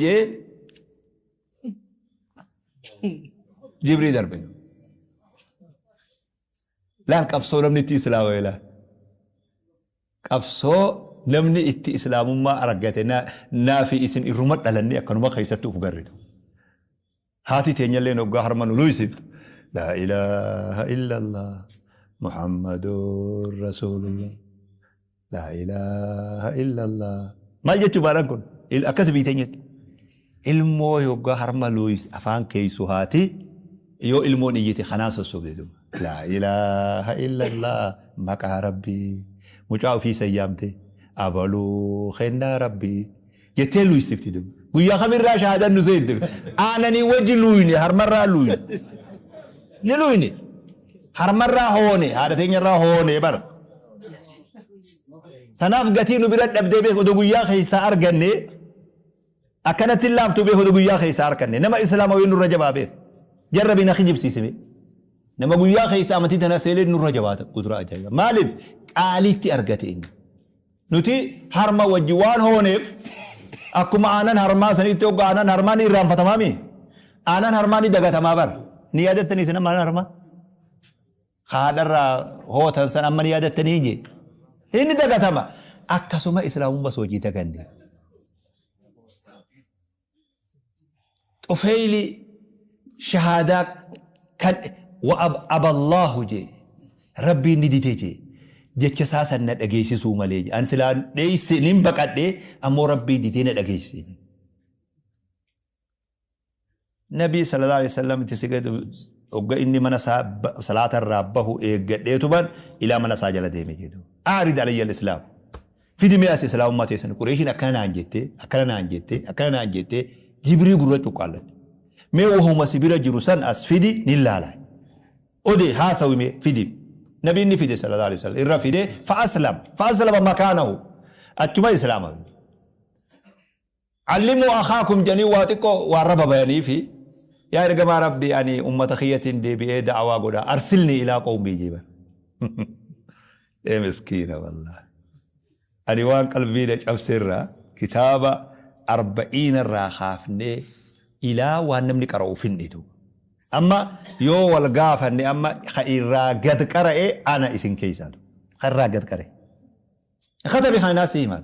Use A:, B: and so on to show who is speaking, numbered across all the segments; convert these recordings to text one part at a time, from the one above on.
A: jee jibrii darbe. Laal qabsoo namni itti islaamame laal. Qabsoo namni itti islaamummaa argate naa fi isin irruma dhalannee akkanuma keessatti uf garritu. Haati teenyalleen hoggaa harma nu luysiftu laa ilaaha illallah Muhammadur Rasuulullah laa ilaaha illallah maal jechuu baadhaan kun akkas biyyi teenyatti. Ilmoo yoggaa harma luys afaan keeysu haati yoo ilmoon iyyite kanaan sossobde duuba. Laa ilaaha illallah maqaa rabbii mucaa ofii san yaamte abaluu kennaa rabbii jettee luysifti duuba. Guyyaa kamirraa shahaadan nu seente aananii wajji luyne harmarraa luyne ni luyne harmarraa hoone haadha teenyarraa hoone bara. Tanaaf gatii nu bira dhabdee beeku odoo guyyaa keessaa arganne Akkanatti hin laaftu beeku odoo guyyaa keessaa arkanne. Nama islaamawee nurra jabaa beeku. Jarrabi na kijibsiise mee. Nama guyyaa keessa amantii tana seenee nurra jabaata qudura ajaa'iba. Maaliif qaaliitti argate inni. Nuti harma wajji waan hooneef akkuma aanan harmaa sanitti hogga aanan harmaa ni irraanfatamaa mi? Aanan harmaa ni dagatamaa bara. Ni yaadattanii isin amma aanan harmaa? Haadharraa hootan san amma ni yaadattanii hin jee. Inni dagatama. Akkasuma islaamummas hojii daganne. Xufeeyli shahaadaa kan wa aballaahu jee rabbiin ni dide jee jecha isaa san na dhageessisuu malee jee. An silaa dheeyse nin baqadhe ammoo rabbiin didee na dhageessise. Nabii sallallahu alaihi wasallam itti siqee hogga inni mana isaa salaata irraa bahu eeggadheetuman ilaa mana isaa jala deeme jedhu. Aarid alayya al-islaam. Fidi mee as islaamummaa teessan Qureeshiin akkana naan jettee akkana naan jettee akkana naan jettee jibrii gurra cuqqaallatte. Mee wahuma si bira jiru san as fidi ni laala. Ode haasawi mee fidi. Nabiin ni fide sallallahu alaihi wasallam irra fide fa aslam fa aslama makaanahu achuma islaama. Allimuu akhaakum jedhanii waa xiqqoo waa raba bayaniifi yaa ergamaa Rabbii ani ummata kiyyatiin deebi'ee da'awaa godha arsilnii ilaa qawmii jee bar. Ee miskiina wallaahi. Ani waan qalbii na cabse irraa kitaaba arba'iina irraa kaafnee ilaa waan namni qara'u finne duuba. Amma yoo wal gaafanne amma ka irraa gad qara'e ana isin keessaa. Ka irraa gad qara'e. Katabi kana naa si himaa.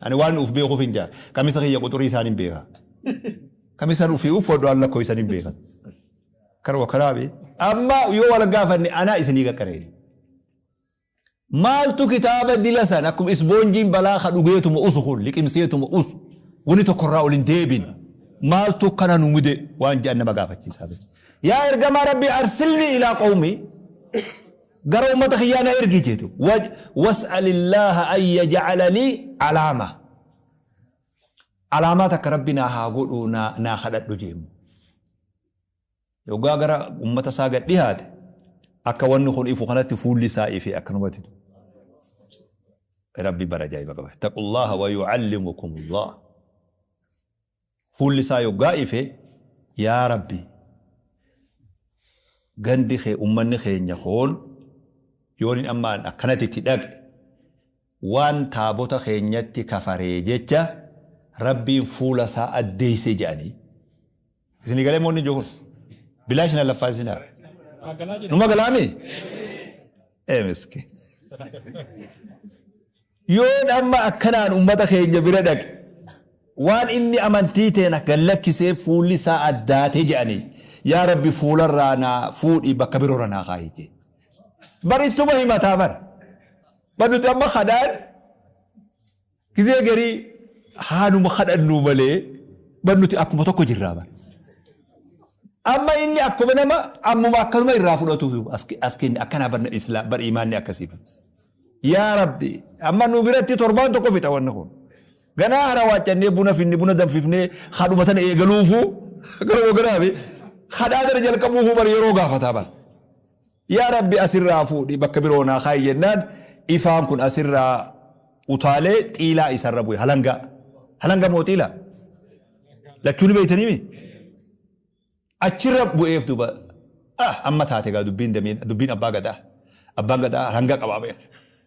A: Ani waan uf beekuuf hin jaa. Kamisa kiyya quxurii isaan hin beeka. Kamisan ufii uffadhu an lakkoo isan hin beeka. Karuma kanaa be. Amma yoo wal gaafanne anaa isinii qaqqaree. Maaltu kitaaba dila san akkuma isboonjiin balaa ka dhugeetuma usu kun liqimseetuma usu wani tokkorraa ol hin deebine. Maaltu kana nu mude waan jedhan nama gaafachiisaa. Yaa ergamaa Rabbii arsilnii ilaa qawmii. Gara ummata kiyyaa na ergi jeetu. Was'alillaaha an yaj'ala lii alaama. Alaamaa takka Rabbi naa haa godhu naa kadhadhu jeemu. Yoggaa gara ummata isaa gad dhihaate akka wanni kun ifu kanatti fuulli isaa ife akkanumatti. Rabbi bara ajaa'iba qaba. Ittaqullaaha wa yu'allimukumullah. Fuulli isaa yoggaa ife, Yaa Rabbi! Gandi kee, ummanni keenya kun yoonin amma an akkanatti itti dhaqe, waan taabota keenyatti kafaree jecha Rabbiin fuula isaa addeeyse je'anii. Isinii galee moo inni jiru kun? Bilaash na laffaasinaa. Numa galaami? Ee miskiin. Yoon amma akkanaan ummata keenya bira dhaqe waan inni amantii teena gad lakkisee fuulli isaa addaate jedhanii yaa Rabbi fuularraa naa fuudhi bakka biroorra naa kaayi jee. Bar ittuma himataa bar. Bar nuti amma kadhaan gizee garii haanuma kadhannuu malee bar nuti akkuma tokko jirraa bar. Amma inni akkuma nama ammuma akkanuma irraa fudhatuuf as kenne akkanaa bar islaam bar imaanni akkasii bar. Yaa Rabbi amma nu biratti torbaan tokko fixa wanni kun. Ganaa hara waaccannee buna finne buna danfifnee kadhuma tana eegaluufuu gara wagaraafi kadhaa tana jalqabuufuu bar yeroo gaafataa bar. Yaa Rabbi asirraa fuudhi bakka biroo naa kaayi jennaan ifaan kun asirraa utaalee xiilaa isarra bu'e halangaa. Halanga moo xiilaa? Lachuu ni beektanii mi? Achirra bu'eef duuba ah amma taate gaa dubbiin damiin dubbiin abbaa gadaa. Abbaan gadaa halanga qabaa beeka.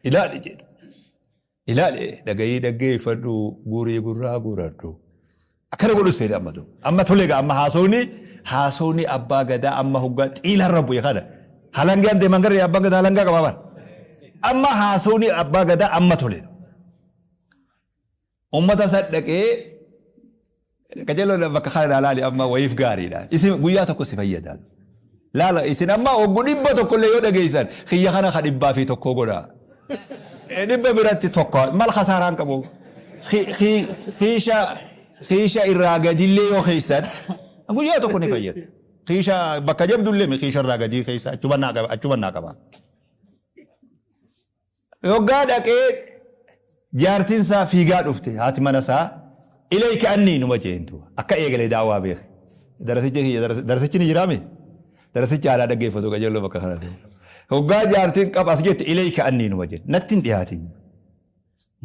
A: Ilaali jedhe. Ilaali dhagayii dhaggeeffadhu guurii gurraa guuradhu. Akkana godhu seene amma duuba. Amma tole egaa amma haasawni haasawni abbaa gadaa amma hoggaa xiilarra bu'e kana. Halangaan deeman garee abbaan gadaa halangaa qabaa bara. Amma haasawni abbaa gadaa amma tole. Ummata san dhaqee qajeeloo bakka kana naa laali amma wayiif gaariidha. Isin guyyaa tokko si fayyada. Laala isin amma oggu 100 illee yoo dhageessan kiyya kana ka 101 godha. Dhibba biratti tokko mal kasaaraan qabu. Kiisha kiisha irraa gadillee yoo keessan guyyaa tokko ni fayyada. Kiisha bakka jabdullee mi kiisha irraa gadii keessa achuma naa qaba achuma naa qaba. Yoggaa dhaqee jaartiin isaa fiigaa dhufte haati mana isaa ilayka annii numa jeen duuba akka eegale daawaa beeke. Darasichi kiyya darasichi ni jiraami? Darasichi aadaa dhaggeeffatu qajeelloo bakka kanatti. Hoggaa jaartiin qaba as jette ilayka annii numa jeen natti hin dhiyaatin.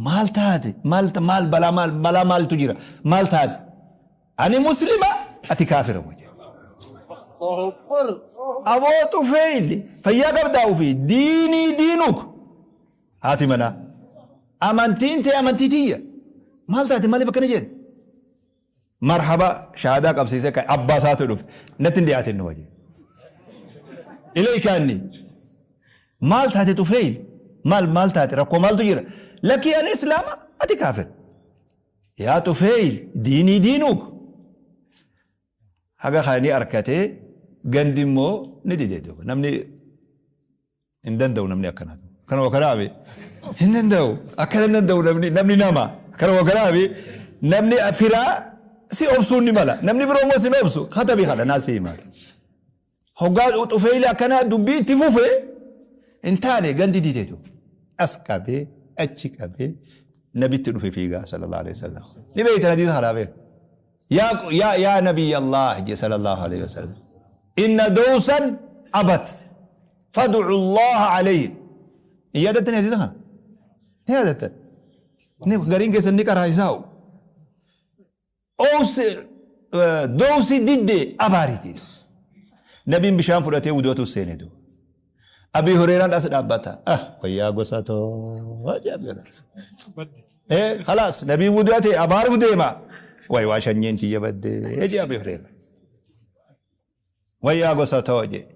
A: Maal taate? Maal maal balaa maal balaa maaltu jira? Maal taate? Ani muslima ati kaafira numa jeen. Aboo Xufeeyli fayyaa qabdaa ofii diinii diinuk haati manaa amantiin tee amantii tiyya maal taate maaliif akkana jette marhaba shahaadaa qabsiisee ka'e abbaa isaatu dhufe natti hin dhiyaatin numa jee ilaykaanni maal taate Xufeeyli maal maal taate rakkoo maaltu jira lakkii ani islaama ati kaafir yaa Xufeeyli diinii diinuk Haga kana ni arkate gandi immoo ni dide duuba. Namni hin danda'u namni akkanaa. Akkana waa kanaafi hin danda'u. Akkana hin danda'u namni namni nama. Akkana waa kanaafi namni firaa si obsuun ni mala. Namni biroo immoo si obsu. Katabi kana naa si himaa. Hoggaa Xufeeyli akkanaa dubbii itti fufe hin taane gandi dideetu. As qabee achi qabee nabitti dhufe fiigaa sallallahu alaihi wasallam. Ni beektan hadiisa kanaa beeku. Yaa yaa yaa nabiy Allah je sallallahu alaihi wasallam. Inna dawsan abat fad'u Allah alayhim. Hin yaadattan hadiisa kana? Ni yaadattan. Ni gariin keessan ni qaraa'isaa'u. Owsi dowsi didde abaari jedhe. Nabiin bishaan fudhatee wudu'atu seene duuba. Abii Hureeraan as dhaabbata. Ah wayyaa gosa too jedhe. Eh khalaas nabiin wudu'ate abaaruuf deema. Way waa shanyiin tiyya baddee jedhe Abii Hureeraan. Wayyaa gosa too jedhe.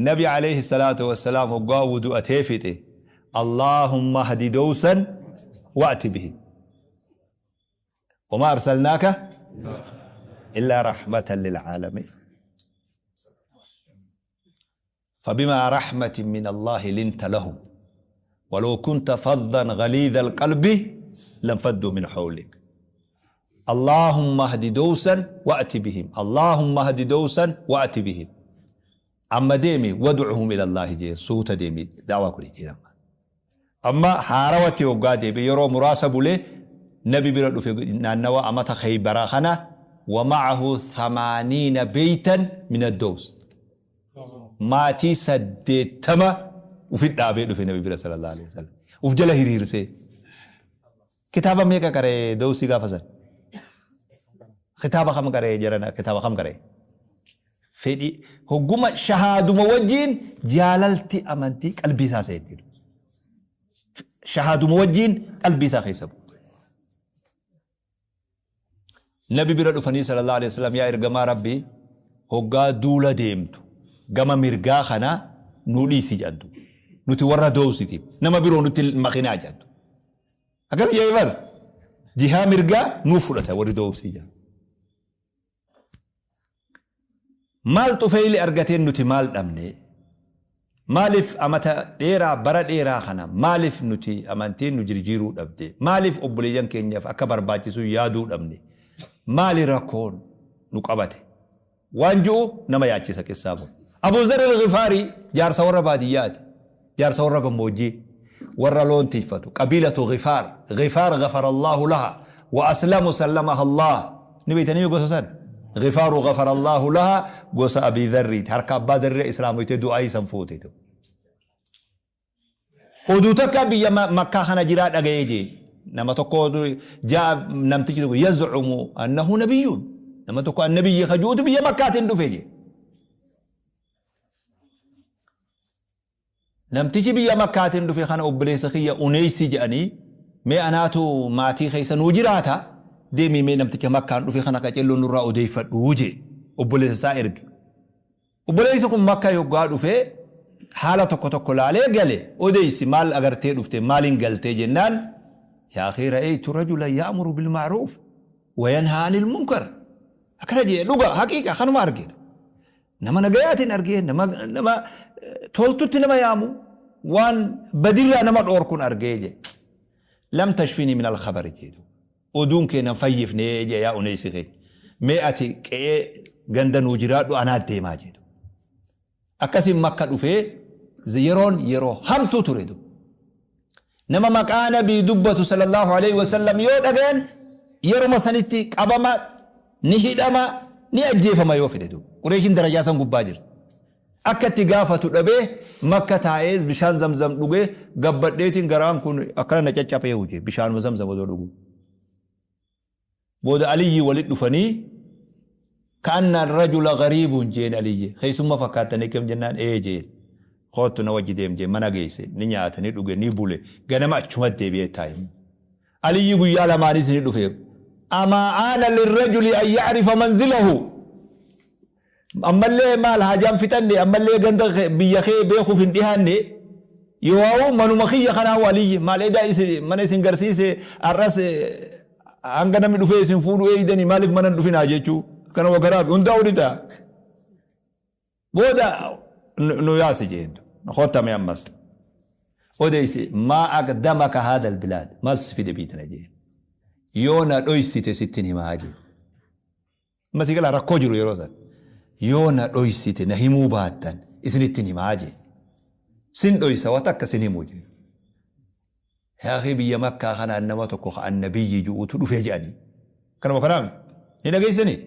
A: Nabi alayhi salaatu wassalaam hoggaa wudu'atee fixe. Allaahumma hadi dowsan wa'ti bihi. Wamaa arsalnaaka illaa rahmatan lil'aalamiin. Fabimaa rahmatin min Allaahi linta lahum walaw kunta faddan galiidhal qalbi lanfadduu min hawlik. Allaahumma hdi dowsan wa'ti bihim. Allaahumma hdi dowsan wa'ti bihim. Amma deemi wad'uhum ila Allaahi jeen suuta deemi da'waa godhi jeen amma. Amma haarawatti hoggaa deebi'e yeroo muraasa bulee Nabi bira dhufe naannawa amata Khaybaraa kana wa ma'ahu thamaaniina beeytan min ad-Dows. Maatii 80 ufit dhaabee dhufe Nabi bira sallallahu alaihi wasallam. Uf jala hiriirsee. Kitaaba meeqa qara'e Dowsii gaafa san? Kitaaba kam qara'e jarana kitaaba kam qara'e? Fedhii hogguma shahaaduma wajjiin jaalalti amantii qalbii isaa seente. Shahaaduma wajjiin qalbii isaa keessa buute. Nabi bira dhufanii sallallahu alaihi wasallam yaa ergamaa Rabbii hoggaa duula deemtu gama mirgaa kana nuu dhiisi jedhantu. Nuti warra doowsitiif nama biroo nutti makinaa jedhantu. Akkas jedhee bar jihaa mirgaa nuuf fudhata warri doowsii jedhan. Maal Xufeyli argateen nuti maal dhabne? Maaliif amata dheeraa bara dheeraa kana maaliif nuti amantiin nu jirjiiruu dhabde? Maaliif obboleeyyan keenyaaf akka barbaachisu yaaduu dhabne? Maali rakkoon nu qabate? Waan ju'u nama yaachisa qissaan kun. Abu Zar al-Ghifaarii jaarsa warra baadiyyaati. Jaarsa warra gammoojjii. Warra loon tiyfatu. Qabiilatu Ghifaar. Ghifaar ghafarallaahu laha. Wa aslamu sallamaha Allaah. Ni beeytanii gosa san? Ghifaaru ghafarallaahu laha gosa Abii Dharriiti. Harka Abbaa Dharrii islaamoytee du'aa'ii san fuute. Oduu takka biyya Makkaa kana jiraa dhaga'ee jee. Nama tokko jaa namtichi tokko yaz'umu annahu nabiyyuun. Nama tokko annabiyyi ka ju'utu biyya Makkaatiin dhufe jee. Namtichi biyya Makkaatiin dhufe kana obboleessa kiyya Uneeysi jedhanii mee anaatu maatii keessa nuu jiraata. Deemii mee namticha Makkaan dhufe kana qacelloon nurraa odeeyfadhu jee. Obboleessa isaa erge. Obboleessi kun Makka yoggaa dhufe haala tokko tokko laalee gale. Odeeysi maal agartee dhufte maaliin galtee jennaan yaa akhii ra'aytu rajulan ya'muru bil ma'ruuf wa yanhaa anil munkar. Akkana jee dhuga haqiiqa kanuma arge. Nama nagayaatiin argee nama nama toltutti nama yaamu waan badirraa nama dhoorkun argee jee. Lam tashfinii min al-khabari jee duuba. Oduun kee nan fayyifne jee yaa uneysi keenya. Mee ati qe'ee ganda nuu jiraadhu anaa deemaa jee duuba. Akkasiin Makka dhufee yeroon yeroo hamtuu ture duuba. Nama maqaa nabii dubbatu sallallahu alaihi wasallam yoo dhagayan yeruma sanitti qabama, ni hidhama, ni ajjeefama yoo fedhe duuba. Qureeshiin darajaa san gubbaa jirti. Akka itti gaafatu dhabee Makka taa'ee bishaan zamzam dhugee gabbadheetiin garaan kun akkana na caccapee huje bishaanuma zamzam odoo dhuguu. Booda Aliyyi walit dhufanii ka'anna rajula gariibun jeen Aliyyi keessumma fakkaattanii kam jennaan ee jeen koottu na wajji deem jeen mana geesse ni nyaate ni dhuge ni bule ganama achuma deebi'ee taa'e. Aliyyi guyyaa lamaanis ni dhufe. Amaa aana lirrajuli an ya'rifa manzilahu. Ammallee maal haajaan fixanne ammallee ganda biyya kee beekuuf hin dhihaanne yoo'aa'u manuma kiyya kanaa waliyyi maal edaa isin mana isin garsiise har'as hanga namni dhufee isin fuudhu eeydanii maaliif mana hin dhufinaa jechuu kana wagaraa hundaa'u ni ta'a. Booda nu yaasi jeen kottame ammas odeysi maa aqdamaka haadha albilaad maaltu si fide biyya tana jeen yoo na dhoysite sittin himaa jeen. Amma sii galaa rakkoo jiru yeroo san. Yoo na dhoysite na himuu baattan isinittin himaa jee. Sin dhoysa wa takka sin himu jee. Yaa akii biyya makkaa kanaan nama tokko ka annabiyyi ju'utu dhufe je'anii. Kanuma kanaami? Ni dhageessanii?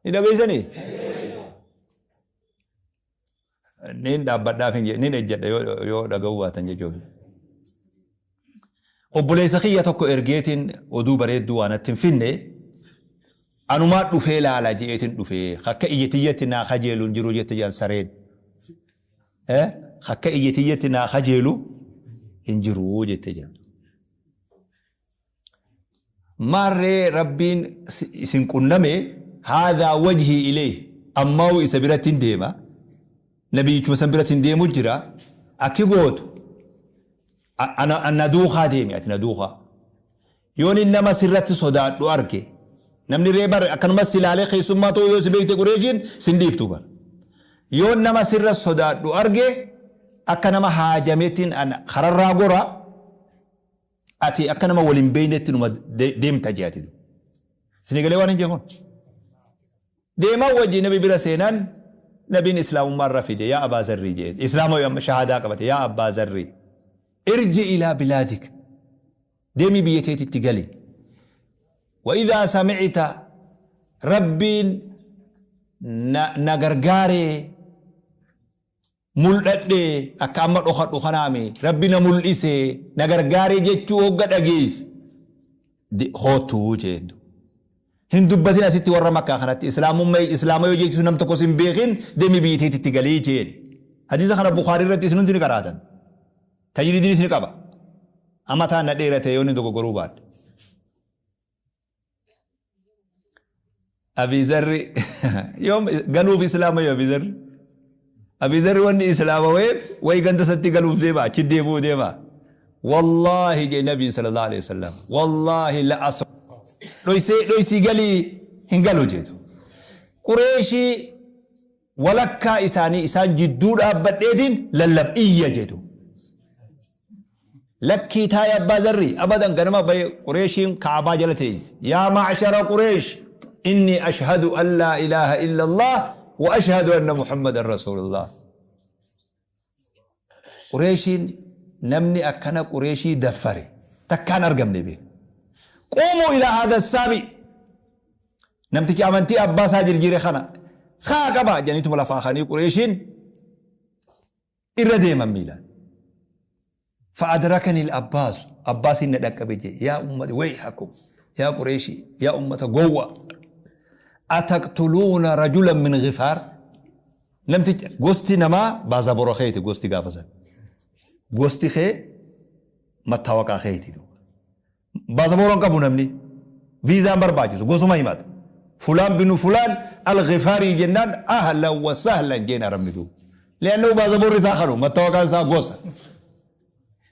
A: Ni dhageessanii? Niin dhaabbadhaaf hin jedhe, niin ejjedha yoo, yoo dhaga'uu baatan jechuuf. Obboleessa kiyya tokko ergeetiin oduu bareedduu waa natti hin finne, anumaa dhufee laala je'eetiin dhufee, akka ija tiyyatti naa kajeelu hin jiru jette jedhan sareen. Eh? Akka ija tiyyatti naa kajeelu hin jiru jette jedhan. Maarree Rabbiin isin qunname haadhaa wajhii ilayhi ammaa'u isa birattin deema nabiyyichuma san birattin deemu jira akki gootu ana na duukaa deemi ati na duukaa yoon nama sirratti sodaadhu arge namni ree bar akkanumas si ilaalee keessummaa ta'uu yoo si beekte Qureeshiin sin dhiiftu bar yoon nama sirra sodaadhu arge akka nama haajameettiin kararraa gora Ati akka nama wal hin beeynetti numa deemta jee ati. Isinii galee waan hin jee kun? Deeman wajji nabi bira seenan nabiin islaamummaa irra fide yaa Abaa Zarrii jee. Islaama amma shahaadaa qabate yaa Abbaa Zarrii. Irji ilaa bilaadik. Deemii biyya teetitti gali. Wa idhaa sami'ita Rabbiin na, na gargaaree Muldhadhe akka amma dhokadhu kanaami Rabbi na muldhise na gargaare jechuu hogga dhageeyse koottu jeen. Hin dubbatin asitti warra Makkaa kanatti islaamumma islaama yoo jechisu nam tokko sin beekin deemi biyya teetitti galii jeen. Hadiisa kana Bukhaarii irratti isin hundi ni qaraatan. Tajriidiinis ni qaba. Amataan na dheerate yoo inni dogoggoruu baadhe. Abii Zarri yoom galuuf islaama yoo Abii Zarri Abii Zarri wanni islaamaweef wayi ganda isatti galuuf deema achi deebi'uu deema wallaahi jee nabiin sallallahu alaihi wasallam wallaahi la as dhoysee dhoysii galii hin galu jeetu Qureeshii walakkaa isaanii isaan jidduu dhaabbadheetiin lallab iyya jedhu. Lakkii taa'i Abbaa Zarrii abadan ganama bahe Qureeshiin Ka'abaa jala teessi. Yaa ma'shara Qureesh inni ashhadu an laa ilaaha illallah wa ashhadu anna Muhammadan rasuulullah. Qureeshiin namni akkana Qureeshii daffare takkaan argamne beeku. Quumuu ilaa haadha saabi namtichi amantii abbaa isaa jirjiire kana kaa qaba jedhaniituma lafaa kanii Qureeshiin irra deeman miilaan. Fa'adrakani al-Abbaas Abbaasiin na dhaqqabe jee yaa ummata wayhakum yaa Qureeshii yaa ummata gowwa ataqtuluuna rajulan min Ghifaar Namticha gosti namaa baazabora keeti gosti gaafa san. Gosti kee mattaawaqaa keeti. Baazaboora hin qabu namni. Viizaan barbaachisu gosuma himata. Fulaan binu fulaan al-Ghifaarii jennaan ahlan wa sahlan jeen Arabni duuba. Li'annahu baazaboorri isaa kanuma mattawaqaan isaa gosa.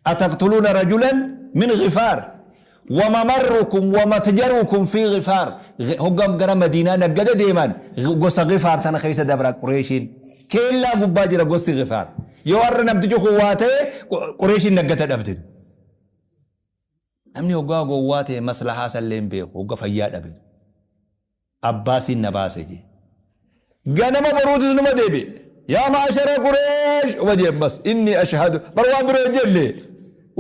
A: Ataqtuluuna rajulan min Ghifaar wa mamarrukum wa matjarukum fi Ghifaar. Hoggaa gara Madiinaa naggada deeman gosa Ghifaar tana keessa dabra Qureeshiin. Keellaa gubbaa jira gosti Ghifaar. Yoo har'a namtichi kun waa ta'e Qureeshiin naggata dhabde. Namni hoggaa gowwaa ta'e maslahaa isallee hin beeku hogga fayyaa dhabe. Abbaasiin na baase jee. Ganama boruutis numa deebi'e. Yaa ma'ashara Qureesh uma jee ammas inni ashhadu bar waan biroo hin jenne.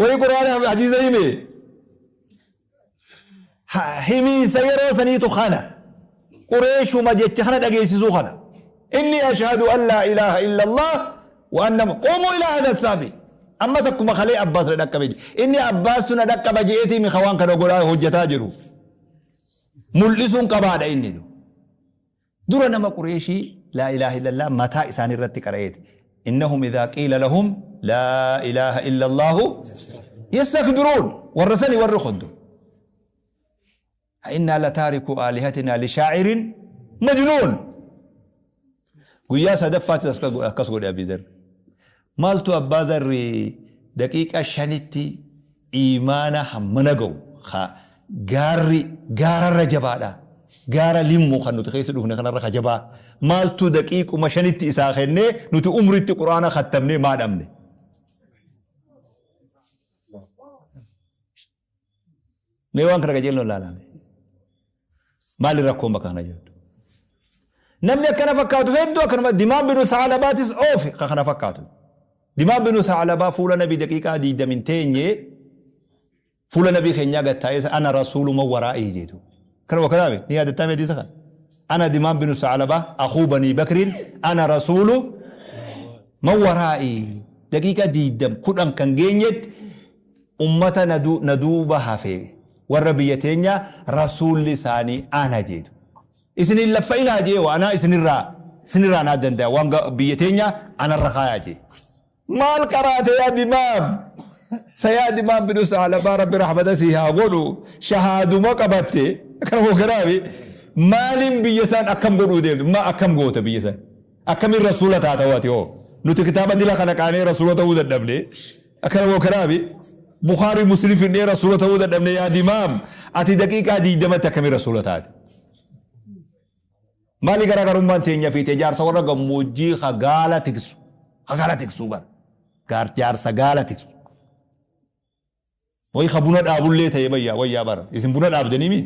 A: Wayii Qur'aana hadiisa hime. Himiinsa yeroo saniitu kana. Qureeshuma jecha kana dhageessisuu kana. Inni ashhadu an laa ilaaha illallah wa anna quumuu ilaa hadha saami. Ammas akkuma kalee Abbaas na dhaqqabe jedhe. Inni Abbaastu na dhaqqaba je'eetii mi ka waan kana godhaa hojjataa jiru. Mul'isuun qabaadha inni. Dura nama Qureeshii laa ilaaha illallah mataa isaanii irratti qara'eeti. Innahum idhaa qiila lahum laa ilaaha illallaahu yastakbiruun. Warra sani warri kun. A'innaa lataarikuu aalihatinaa lishaa'irin majnuun. Guyyaa sadaffaattis akkas godhe Abii Zarri. Maaltu Abbaa Zarri daqiiqaa shanitti iimaana hammana ga'u ka gaarri gaararra jabaadha. Gaara limmu kan nuti keessa dhufne kanarra ka jabaa. Maaltu daqiiquma shanitti isaa kennee nuti umritti quraana kattamnee maa dhabne. Mee waan kana qajeelloon ilaalaa mee. Maali rakkoon bakka kana jirtu? Namni akkana fakkaatu hedduu akkanuma Dimaan binu Saalabaatis oofe ka kana fakkaatu. Dimaan binu Saalabaa fuula nabii daqiiqaa diigdamin teenye fuula nabii keenyaa gad taa'ee ana rasuuluma waraa'ii jeetu. Kana wakanaame ni yaadataa mee hadiisa kana? Ana Dimaan binu Saalabaa akuu banii Bakriin ana rasuulu man waraa'ii daqiiqaa diigdam kudhan kan geenyetti Ummata na duuba hafe warra biyya teenyaa rasuulli isaanii ana jeetu. Isin hin laffa'inaa jee anaa isinirraa isinirraa naa danda'a waan biyya teenyaa anarra kaayaa jee. Maal qaraate yaa dimaam? Sayaa dimaam binu saalabaa rabbi rahmata sii haa godhu shahaaduma qabatte kana moo kanaafi maaliin biyya isaan akkam godhuu deemtu maa akkam goota biyya isaan akkamiin rasuula taata waati hoo nuti kitaaba dila kana qaanee rasuula ta'uu dadhabne. Akkana moo kanaafi Bukhaarii Muslim fidnee rasuula ta'uu dadhabne yaa dimaam ati daqiiqaa 20tti akkamiin rasuula taate? Maali garaagarummaan teenya fi tee jaarsa warra gammoojjii ka gaala tiksu ka gaala tiksuu bara gaar jaarsa gaala tiksu wayi ka buna dhaabullee ta'e bayyaa wayyaa bara isin buna dhaabdanii mi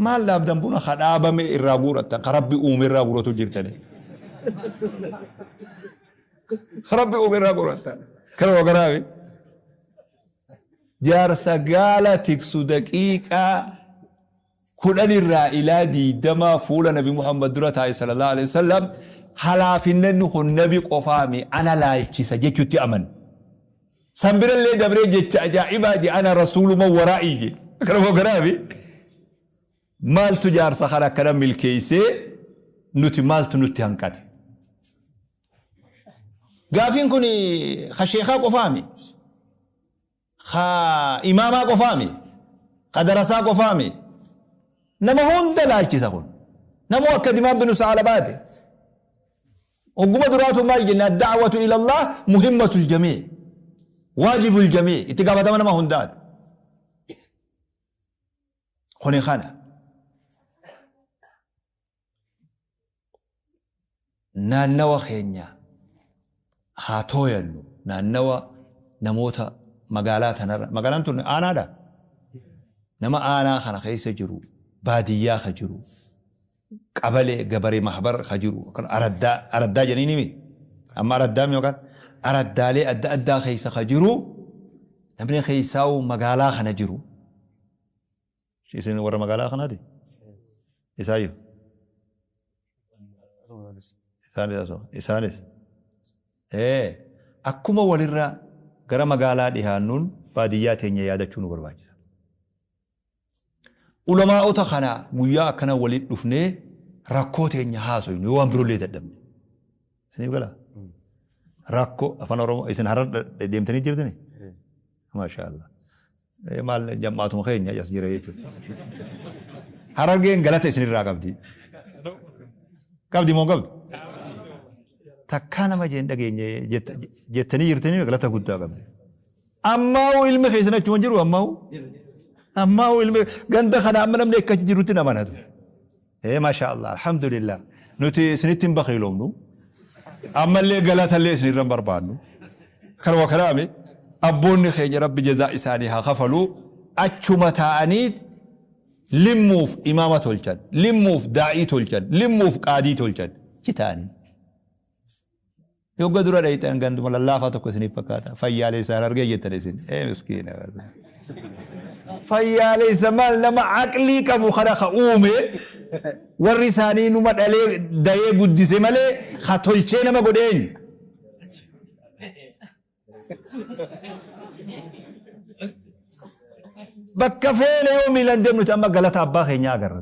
A: maal dhaabdan buna ka dhaabame irraa guurattan ka rabbi uume irraa guuratu jirtanii. Rabbi uume irraa qoratta. Kana wagaraabe. Jaarsa gaala tiksu daqiiqaa 10 irraa ilaa 20 fuula Nabi Muhammad dura taa'e sallallahu alaihi wasallam halaafinnanni kun nabi qofaami ana laalchisa jechutti aman. San birallee dabree jecha ajaa'ibaa je ana rasuuluma waraa'ii je. Kana wagaraabe. Maaltu jaarsa kana akkana milkeessee nuti maaltu nutti hanqate? Gaafiin kun ka sheekaa qofaami? Ka imaamaa qofaami? Ka darasaa qofaami? Nama hunda laalchisa kun. Namuu akka Dimaan binu Saalabaati. Hogguma duraatu maal jenna ad-da'watu ila Allah muhimmatul jamii. Waajibul jamii. Itti gaafatama nama hundaati. Kuni kana. Naannawa keenya haa tooyannu. Naannawa namoota magaalaa tanarra. Magaalaan tun aanaadha? Nama aanaa kana keessa jiru, baadiyyaa ka jiru, qabalee gabaree mahbar ka jiru, araddaa, araddaa jedhanii mi? Amma araddaa mi yookaan araddaalee adda addaa keessa ka jiru, namni keessaa'u magaalaa kana jiru. Isin warra magaalaa kanaati? Isaayyuu? Isaanis asuma. Isaanis. Ee, akkuma walirra gara magaalaa dhihaannuun baadiyyaa teenya yaadachuu nu barbaachisa. Ulamaa'ota kana guyyaa akkana walitti dhufnee rakkoo teenya haasoynu yoo waan birollee dadhabne. Isiniif galaa? Rakkoo afaan Oromoo isin harar deemtanii jirtanii? Maashaa Allah. Maal jam'aatuma keenya as jira jechuudha. Harargeen galata isinirraa qabdi. Qabdi moo hin qabdu? Takkaa nama jeen dhageenye jettanii jirtanii galata guddaa qabdi. Ammaa'uu ilmi keessan achuma jiru ammaa'uu. Ammaa'uu ilmi ganda kana amma namni akka jirutti hin amanatu. Ee maashaa Allah alhamdulillah nuti isinitti hin bakiiloomnu ammallee galatallee isinirra hin barbaannu. Kanuma kanaami abboonni keenya rabbi jazaa isaanii haa kafalu achuma taa'anii limmuuf imaama tolchan limmuuf daa'ii tolchan limmuuf qaadii tolchan achi taa'anii. Yogga dura dhayxan ganduma lallaafaa tokko isiniif fakkaata. Fayyaaleessa Harargee jettan isin. Ee miskiina. Fayyaaleessa maal nama aqlii qabu kana ka uume warri isaanii numa dhalee dayee guddise malee ka tolchee nama godhe eenyu? Bakka feene yoo miilan deemnuti amma galata abbaa keenyaa agarra.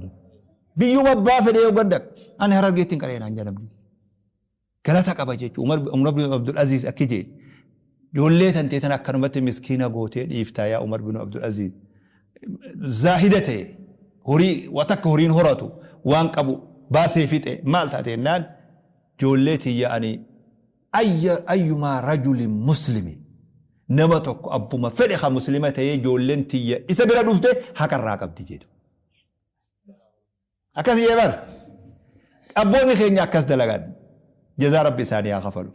A: Biyyuma abbaa fedhe yoo gad dhaqa. Ani Harargeetti hin qaree naan jedhamni. Galata qaba jechu Umar Umar bin Abdul Aziz akki jee Joollee tantee tana akkanumatti miskiina gootee dhiiftaa yaa Umar bin Abdul Aziz Zaahida ta'e horii wa takka horiin horatu waan qabu baasee fixe maal taate jennaan joollee tiyya ani ayya ayyumaa rajulin muslimi nama tokko abbuma fedhe ka muslima ta'ee joolleen tiyya isa bira dhufte haqa irraa qabdi jedhu. Akkas jee bar. Abboonni keenya akkas dalagan. Jazaa Rabbi isaanii haa kafalu.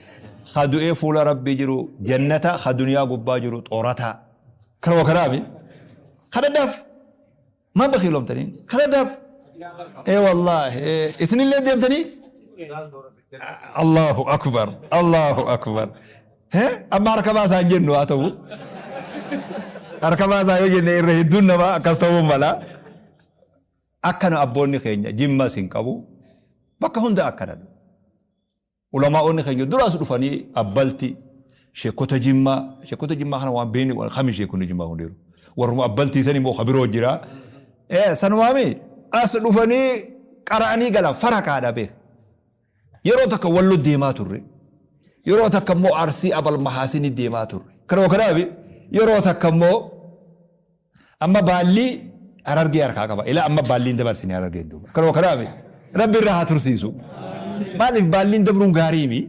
A: Ka du'ee fuula Rabbii jiru jannata, ka duniyaa gubbaa jiru xoorataa. Kanuma kanaami. Kadhadhaaf. Maa bakiilomtanii? Kadhadhaaf. Ee wallaahi. Isinillee deemtanii? Allahu akbar. Allahu akbar. Hee? Amma harka baasaa hin jennu haa ta'u. Harka baasaa yoo jenne irra hedduun namaa akkas ta'uu mala. Akkana abboonni keenya jimmas hin qabu bakka hunda akkana. Ulamaa'onni keenya duraas dhufanii abbalti sheekota jimmaa sheekota jimmaa kana waan beekni kami sheekonni jimmaa hundeeru warruma abbaltii san immoo kabiroo jira. Ee sanumaami as dhufanii qara'anii galan farakaadha beek. Yeroo takka wallo deemaa turre. Yeroo takka immoo arsii abal mahaasini deemaa turre. Kanuma kanaafi yeroo takka immoo Amma baallii Harargee harkaa qaba. Ilaa amma baalliin dabarsine Harargeen duuba. Kanuma kanaafi Rabbi irra haa tursiisu. Maaliif baalliin dabruun gaariimi?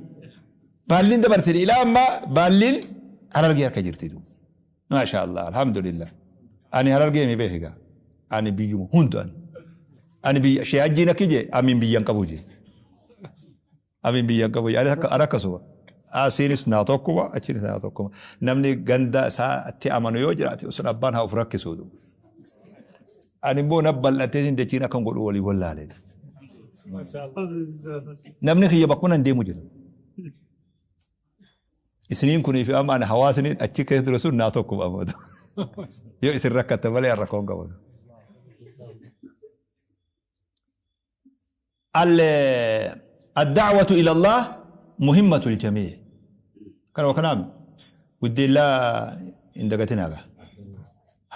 A: Baalliin dabarsine ilaa amma baalliin Harargee harka jirti duuba. Maasha Allah alhamdulillah. Ani Harargee mi beeki gaa. Ani biyyuma hunda ani. Ani biyya shee hajjiin akki jee amiin biyyan qabu jee. Amiin biyya hin qabu. Ani akka ani akkasuma. Asiinis naa tokkuma achiinis naa tokkuma. Namni ganda isaatti amanu yoo jiraate sun abbaan haa of rakkisuu. Ani immoo na bal'atee sin dachiin akkan godhu walii wallaale. Namni kiyya bakkuma nan deemu jira. Isiniin kunii fi amma ani hawaasni achi keessa ture sun naa tokkuma amma. Yoo isin rakkatte malee an rakkoon qabu. الدعوة إلى الله مهمة الجميع كان وكلام ودي الله إن دقتنا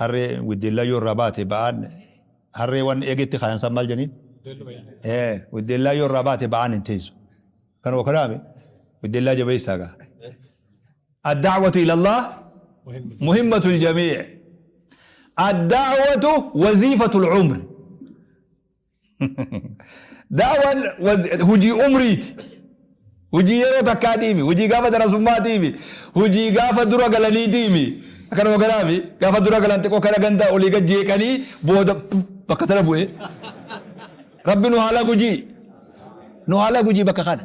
A: harree widdeellaa yoo irraa baate ba'aan harree waan eegetti kaayan san maal janiin ee widdeellaa yoo irraa baate ba'aan hin teessu kan wakalaame widdeellaa jabeessaa gaa الدعوة إلى الله مهمة الجميع الدعوة وظيفة العمر Da'waan hojii umriiti. Hojii yeroo takkaatiimi. Hojii gaafa darasummaatiimi. Hojii gaafa dura galaniitiimi. Akkanuma kanaafi gaafa dura galan xiqqoo kana ganda olii gad jeeqanii booda bakka tana bu'e. Rabbi nu haala gujii. Nu haala gujii bakka kana.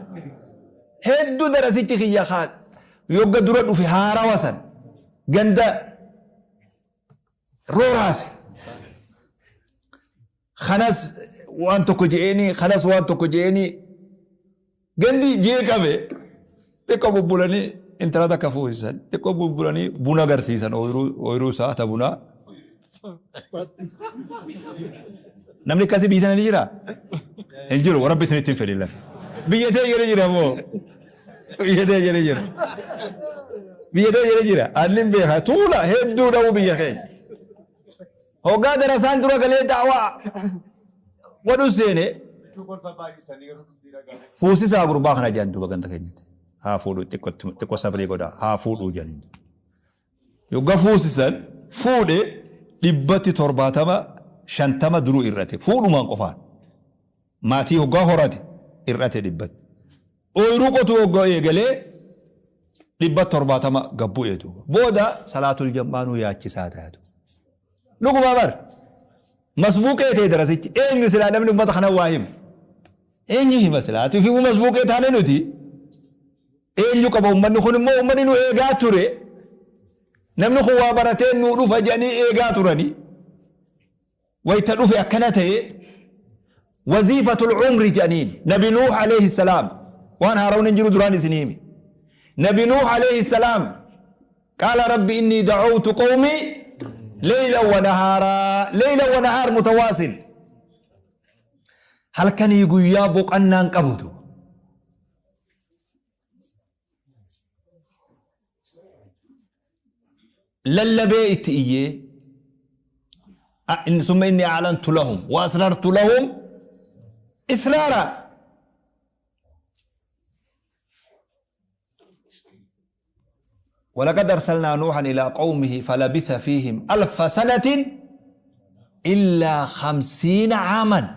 A: Hedduu darasichi kiyya kaa yogga dura dhufe haarawa san ganda rooraase. Kanas waan tokko je'eeni kanas waan tokko je'eeni gandi jeeqame xiqqoo bubbulanii intala takka fuusisan xiqqoo bubbulanii buna agarsiisan ooyiruu isaa ta bunaa. Namni akkasii biyya tana ni jira? Hin jiru rabbi isinitti hin fedhin lafa. Biyya tee jedhe jira moo? Biyya tee jedhe jira. Biyya tee jedhe jira. Anni hin beeka tuula hedduu dha'uu biyya keenya. Hoggaa darasaan dura galee da'waa godhu seene fuusisaa gurbaa kana jedhan duuba ganda keenyatti. Haa fuudhu xiqqo sabrii godha haa fuudhuu jedhaniin. Yogga fuusisan fuudhe 170 50 duruu ir'ate fuudhumaan qofaan. Maatii hoggaa horate ir'ate dhibbatti. Ooyruu qotuu hoggaa eegalee 770 gad bu'e duuba. Booda salaatul jam'aanuu yaachisaa taatu. Dhugumaa bar. Masbuuqee ta'e darasichi. Eenyu silaa namni ummata kana waa himu? Eenyu hima silaa? Ati ofii masbuuqee taane nuti. Eenyu qaba ummanni kun immoo ummanni nu eegaa ture. Namni kun waa baratee nuu dhufa jedhanii eegaa turanii. Wayta dhufe akkana ta'e waziifatul umri jedhaniin Nabi Nuuh alayhi salaam waan haarawni hin jiru duraan isin himi. Nabi Nuuh alayhi salaam qaala rabbi inni da'awtu qawmi leylan wa nahaaraa leylan wa nahaar mutawaasil halkanii guyyaa boqannaan qabutu lallabee itti iyyee summa inni a'lantu lahum wa asrartu lahum israara ولقد أرسلنا نوحا إلى قومه فلبث فيهم ألف سنة إلا 50 عاما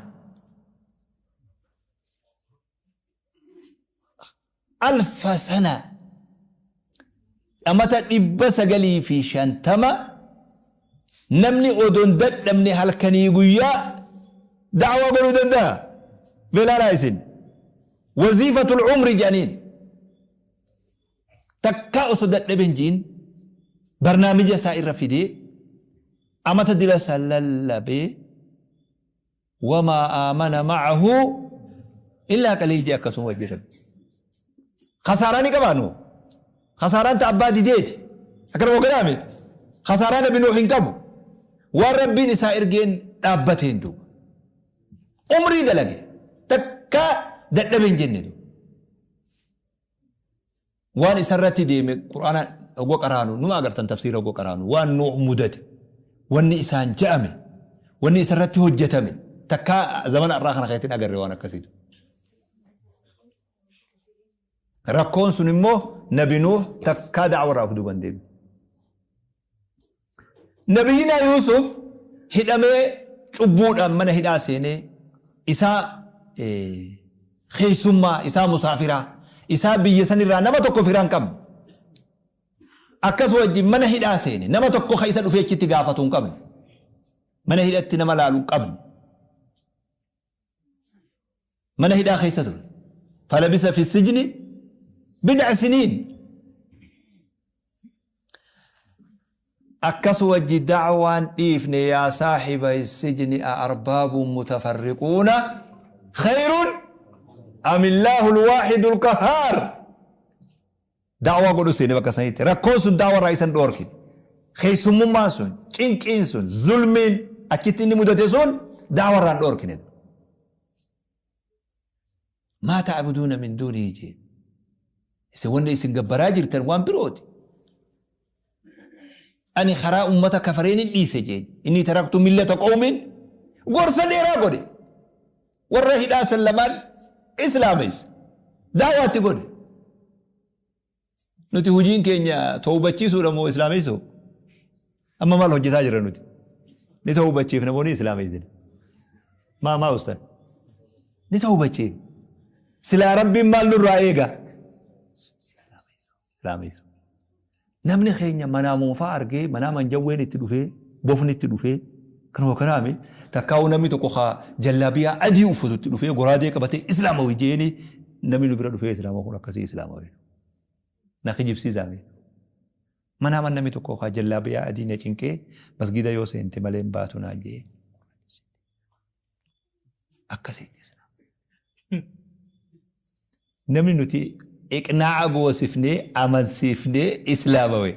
A: Alfa sana amata 950 namni odoo hin dadhabne halkanii guyyaa da'waa godhuu danda'a. Mee ilaalaa isin. Waziifatul umri jedhaniin. Takkaa osoo dadhabe hin ji'in barnaamija isaa irra fidee amata dila isaa lallabee Wamaa aamana ma'ahu illaa qaliil jee akkasuma wajji rabbi. Khasaaraa ni qabaa Nuuh? Khasaaraan ta abbaa dideeti. Akkana moo gadaame? Khasaaraa nabi Nuuh hin qabu. Waan rabbiin isaa ergeen dhaabbateen duuba. Umrii dalage. Takkaa dadhabe hin jenne duuba. Waan isarratti deeme Qur'aana hogga qaraanu numa agartan tafsiira hogga qaraanu waan Nuuh mudate wanni isaan ja'ame wanni isarratti hojjatame takkaa zamana arraa kana keessatti hin agarre waan akkasiitu. Rakkoon sun immoo nabi Nuuh takkaa da'warraa of duuba hin deemne. Nabiyyinaa Yuusuf hidhamee cubbuudhaan mana hidhaa seenee isaa keessummaa isaa musaafiraa isaa biyya sanirraa nama tokko firaa hin qabne akkas wajjin mana hidhaa seene nama tokko ka isa dhufee achitti gaafatu hin qabne mana hidhatti nama laalu hin qabne Mana hidhaa keessa ture. Falabisa fi sijni bid'a siniin. Akkas wajji da'waan dhiifne yaa saahiba sijni a arbaabun mutafarriquuna khayrun amillaahu alwaahidu alqahhaar. Da'waa godhu seene bakka sanitti. Rakkoon sun da'waa irraa isa hin dhoorkine. Keessummummaan sun, cinqiin sun, zulmiin achitti inni mudate sun da'waa irraa hin dhoorkine. Maa ta'buduuna min duunihi jee. Isin wanni isin gabbaraa jirtan waan birooti. Ani karaa ummata kafareen hin dhiise jeen. Inni taraktu millata qawmin gorsa dheeraa godhe. Warra hidhaa san lamaan islaameesse. Da'waa itti godhe. Nuti hojiin keenya tawbachiisuudha moo islaameessuu? Amma maal hojjetaa jirra nuti? Ni tawbachiifna moo ni islaameessina? Maa maa ustaz? Ni tawbachiifna. Silaa Rabbiin maal nurraa eega? Islaameessuu. Namni keenya manaa moofaa argee manaa manjawween itti dhufee bofni itti dhufee kanuma kanaami takkaa'uu namni tokko ka jallaabiyaa adii uffatu itti dhufee goraadee qabatee islaamawi jeeni namni nu bira dhufee islaama kun akkasii islaamawi na kijibsiisaa mee manaa man namni tokko ka jallaabiyaa adii na cinqee masgida yoo seente malee hin baatu naan jee Akkasitti islaama. Namni nuti iqnaa'a goosifnee amansiifnee islaamawe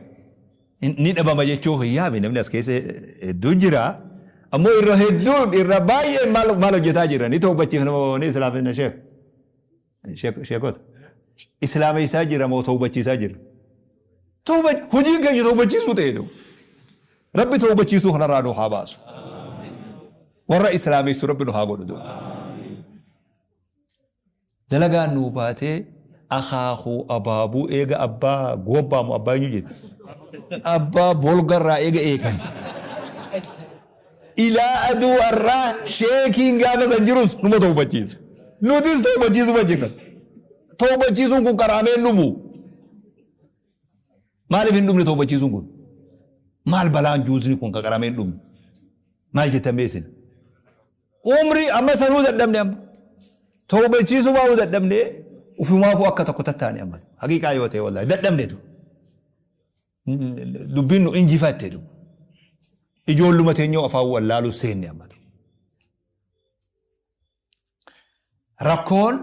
A: ni dhabama jechuu hin yaame namni as keessa hedduun jira. Ammoo irra hedduun irra baay'een maal maal hojjetaa jira ni tawbachiifna moo ni islaamina sheek sheekota islaameessaa jira moo tawbachiisaa jira. Tawba hojiin keenya tawbachiisuu ta'e ta'u. Rabbi tawbachiisuu kanarraa nu haa baasu. Warra islaameessu Rabbi nu haa godhu duuba. Dalagaan nuu baatee akaakuu abaabuu eega abbaa goobbaa moo abbaa eenyu jetti? Abbaa bolgarraa eega eegan. Ilaa aduu har'aa sheekiin gaafa san jirus numa tawbachiisa. Nutis tawbachiisuma jirra. Tawbachiisuun kun qaraamee hin dhumu. Maaliif hin dhumne tawbachiisuun kun? Maal balaan juuzni kun ka qaramee hin dhumne? Maal jettan mee isin? Umrii amma sanuu dadhabne amma. Tawbachiisuu baa'uu dadhabne ufumaafuu akka tokko tattaane amma. Haqiiqaa yoo ta'e wallaahi dadhabne tu. Dubbiin nu injifatte tu. Ijoolluma teenyoo afaan wallaaluu seenne amma tu. Rakkoon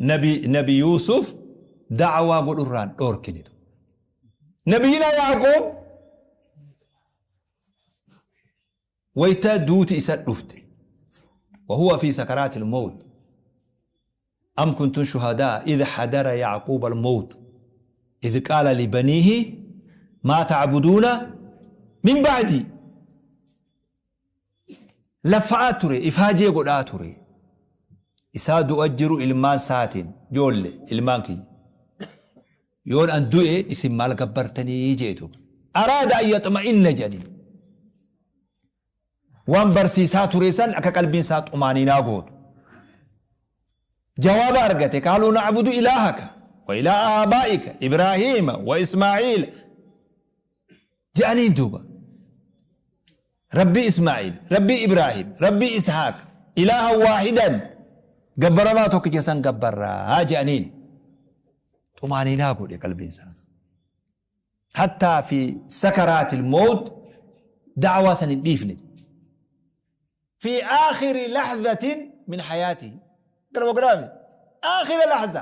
A: nabi nabi Yuusuf da'awaa godhurraan dhoorkine. Nabiyyina Yaaqoob wayta duuti isa dhufte wahuwa fi sakaraatil mawt am kuntum shuhadaa idh hadara yacquuba almawt idh qaala libaniihi maa tacbuduuna min bacdii. Laffa'aa ture, ifaajee godhaa ture. Isaa du'a jiru ilmaan isaatiin, joolle, ilmaan kiyya. Yoon an du'e isin maal gabbartanii jee duuba. Araada an yaxma'inna jedhaniin. Waan barsiisaa ture san akka qalbiin isaa xumaaniinaa gootu. Jawaaba argate, qaaluu na'budu ilaahaka wa ilaaha aabaa'ika Ibraahiima wa Ismaa'iila. Je'aniin duuba. Rabbii Ismaa'iil, Rabbii Ibraahim, Rabbii Ishaaq, ilaahan waahidan, gabbaramaa tokkicha san gabbarraa je'aniin. Xumaaniinaa godhe qalbiin isaa. Hattaa fi sakaraatil mawt da'waa san hin dhiifne. Fi aakhiri lahzatin min hayaatihi. Gara boqonaami. Aakhira lahza.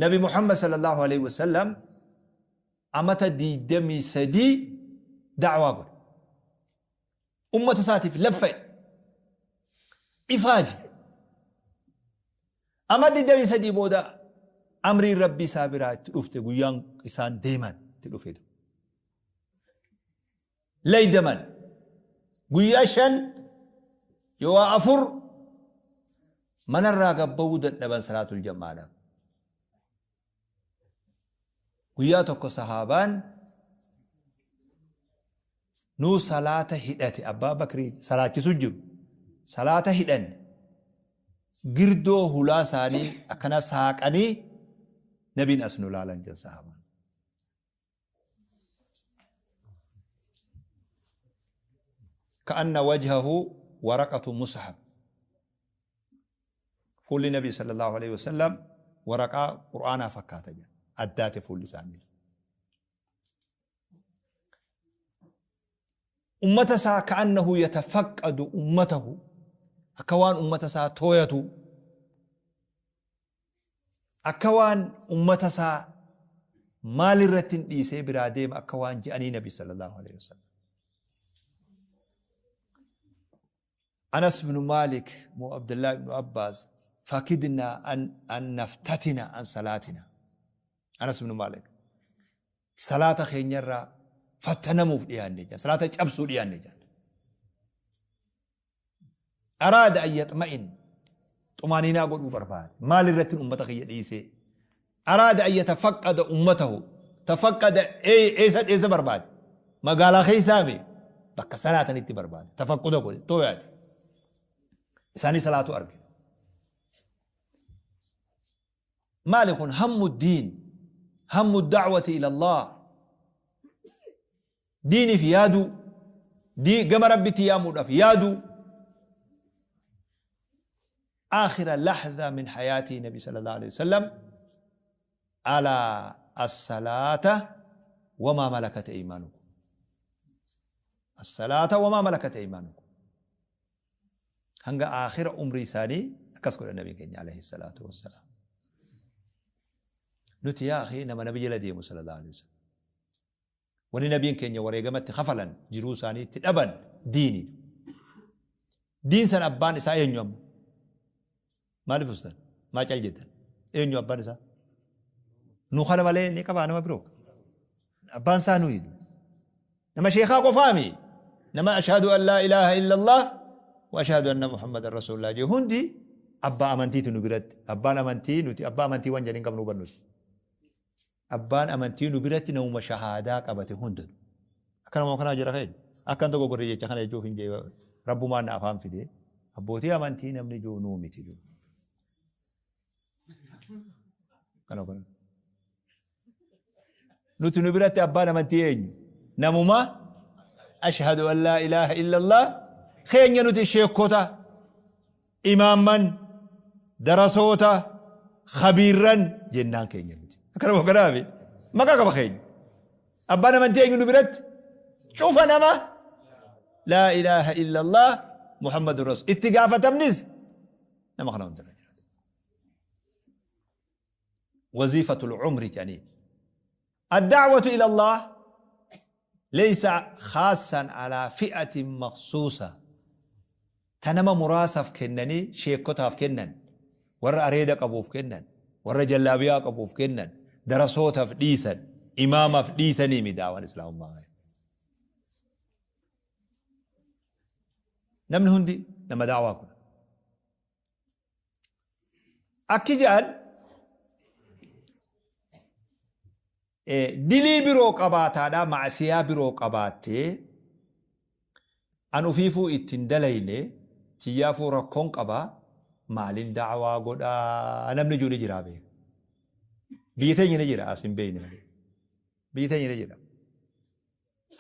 A: Nabi Muhammad sallallahu alaihi wasallam amata 23 da'waa godhe. Ummata isaatiif laffa'e. Ifaaje. Ama 23 booda amriin Rabbii isaa biraa itti dhufte, guyyaan isaan deeman itti dhufe. Laydaman guyyaa 5 yooaa 4 manarraa gad ba'uu dadhaban salaatul jam'aadhaaf. Guyyaa tokko sahaabaan nuu salaata hidhate, Abbaa Bakrii salaachisu jiru. Salaata hidhanne girdoo hulaa isaanii akkana saaqanii nabiin as nu laalan jedhan sahaabaan. Ka'anna wajhahu waraqatu mushaf. Fuulli Nabii sallallahu alaihi wasallam waraqaa Qur'aanaa fakkaata jedha. Addaate fuulli isaanii. Ummata isaa ka'annahu yatafaqqadu ummatahu, akka waan ummata isaa tooyatu, Akka waan ummata isaa maal irrattin dhiisee biraa deema akka waan je'anii Nabi sallallahu alaihi wasallam. Anas ibn Malik moo Abdullah ibn Abbas fakidna an naftatina an salaatina. Anas ibn Malik salaata keenyarraa fattanamuuf dhiyaanne jedhan, salaata cabsuu dhiyaanne jedhan. Araada an yaxma'in, xumaaniinaa godhuu barbaade. Maal irrattin ummata kiyya dhiisee? Araada an yatafaqqada ummatahu. Tafaqqada eessa eessa barbaade? Magaalaa keessaa mi? Bakka salaatanitti barbaade. Tafaqquda godhe, tooyaate. Isaanii salaatu arge. Maali kun? Hammu diin, hammu da'wati ila Allah. Diiniif yaaduu, dii gama Rabbitti yaamuudhaaf yaaduu. Aakhira lahza min hayaatii Nabi sallallahu alaihi wasallam alaa as-salaata wamaa malakat aymaanukum. As-salaata wamaa malakat aymaanukum. Hanga aakhira umrii isaanii akkas godhan Nabiin keenya alayhi salaatu wassalaam. Nuti yaa akhii nama Nabi jala deemu sallallahu alaihi wasallam. Wanni Nabiin keenya wareegama itti kafalan, jiruu isaanii itti dhaban diini. Diin san abbaan isaa eenyu amma? Maaliif ustan? Maa cal jettan? Eenyu abbaan isaa? Nu kana malee ni qabaa nama biroo? Abbaan isaa nuyi. Nama sheekaa qofaami. Nama ashhadu an laa ilaaha illallah wa ashhadu anna Muhammadan rasuulullah jee hundi abbaa amantiiti nu biratti. Abbaan amantii nuti abbaa amantii waan jedhin qabnu hubannuti. Abbaan amantii nu biratti namuma shahaadaa qabate hundanu. Akkanuma kanaa jira keenya. Akkan tokko godhe jecha kana jechuuf hin jee rabbumaan na afaan fide. Abbootii amantii namni jiru nuu miti jiru. Kana kana. Nuti nu biratti abbaan amantii eenyu? Namuma ashhadu an laa ilaaha illallah keenya nuti sheekota, imaamman, darasoota, khabiirran jennaan keenya nuti. Akkanuma kanaafi maqaa qaba keenya. Abbaan amantii eenyu nu biratti? Cufa nama laa ilaaha illallah Muhammadu Rasul. Itti gaafatamnis nama kana hundarra jira. Waziifatul umri jedhanii. Ad-da'watu ila Allah laysa khaasan ala fi'atin makhsuusa. Ta nama muraasaaf kennanii sheekkotaaf kennan, warra areeda qabuuf kennan, warra jallaabiyaa qabuuf kennan, darasootaaf dhiisan, imaamaaf dhiisaniimi da'waan islaamummaa. Namni hundi nama da'waa kun. Akki jedhan dilii biroo qabaataadha ma'asiyaa biroo qabaattee an ufiifuu itti hin dalayne tiyyaafuu rakkoon qaba maalin da'waa godhaa namni jiru ni jiraa beeka. Biyya teenya ni jira as hin beekne malee. Biyya teenya ni jira.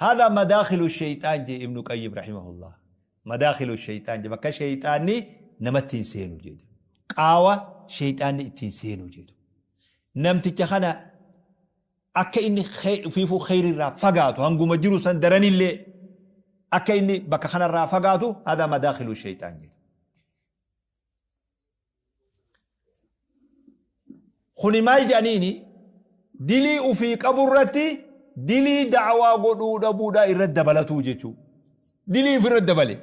A: Haadha madaakhilu sheyxaan jee Ibnu Qayyim rahimahullah. Madaakhilu sheyxaan jee bakka sheyxaanni namatti hin seenu jedhu. Qaawa sheyxaanni ittiin seenu jedhu. Namticha kana akka inni ufiifuu kheyri irraa fagaatu hanguma jiru san daranillee akka inni bakka kanarraa fagaatu haadha madaakhilu sheyxaan jedhu. Kuni maal jedhaniini dilii ufii qabu irratti dilii da'waa godhuu dhabuudhaa irratti dabalatuu jechuu. Dilii ofirratti dabale.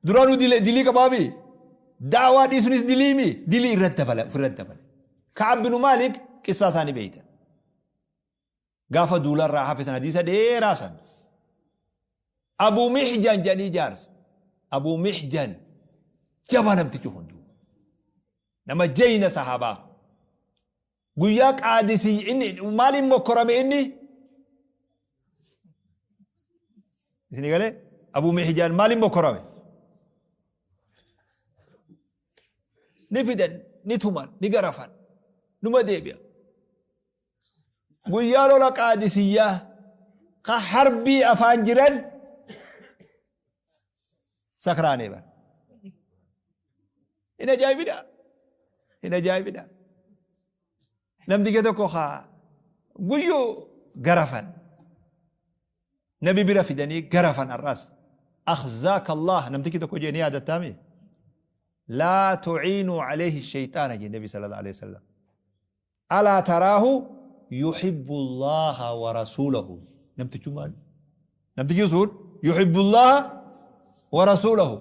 A: Duraanuu dilii qabaami. Da'waa dhiisunis diliimi dilii irratti dabala ofirratti dabale. Ka'ab binu Maalik qissaa isaanii beeytan. Gaafa duularraa hafe san hadiisa dheeraa san. Abuu Mihjan jedhanii jaarsa. Abuu Mihjan jabaa namtichi kun duuba. Nama jeyna sahaabaa. Guyyaa qaadisii inni maaliin mokkorame inni? Isin galee? Abuu Mihjan maaliin mokkorame? Ni fidan, ni tuman, ni garafan, numa deebi'a. Guyyaa lola Qaadisiyyaa ka harbii afaan jiran sakraanee bar. Hin ajaa'ibidha. Hin ajaa'ibidha. Namticha tokko ka guyyuu garafan. Nabi bira fidanii garafan har'as. Akhzaaka Allah namtichi tokko jee ni yaadattaami. Laa tuciinuu alayhi shayxaana jee Nabi sallallahu alayhi wasallam. Alaa taraahu yuhibbu Allaaha wa rasuulahu. Namtichi maal? Namtichi sun yuhibbu Allaaha wa rasuulahu.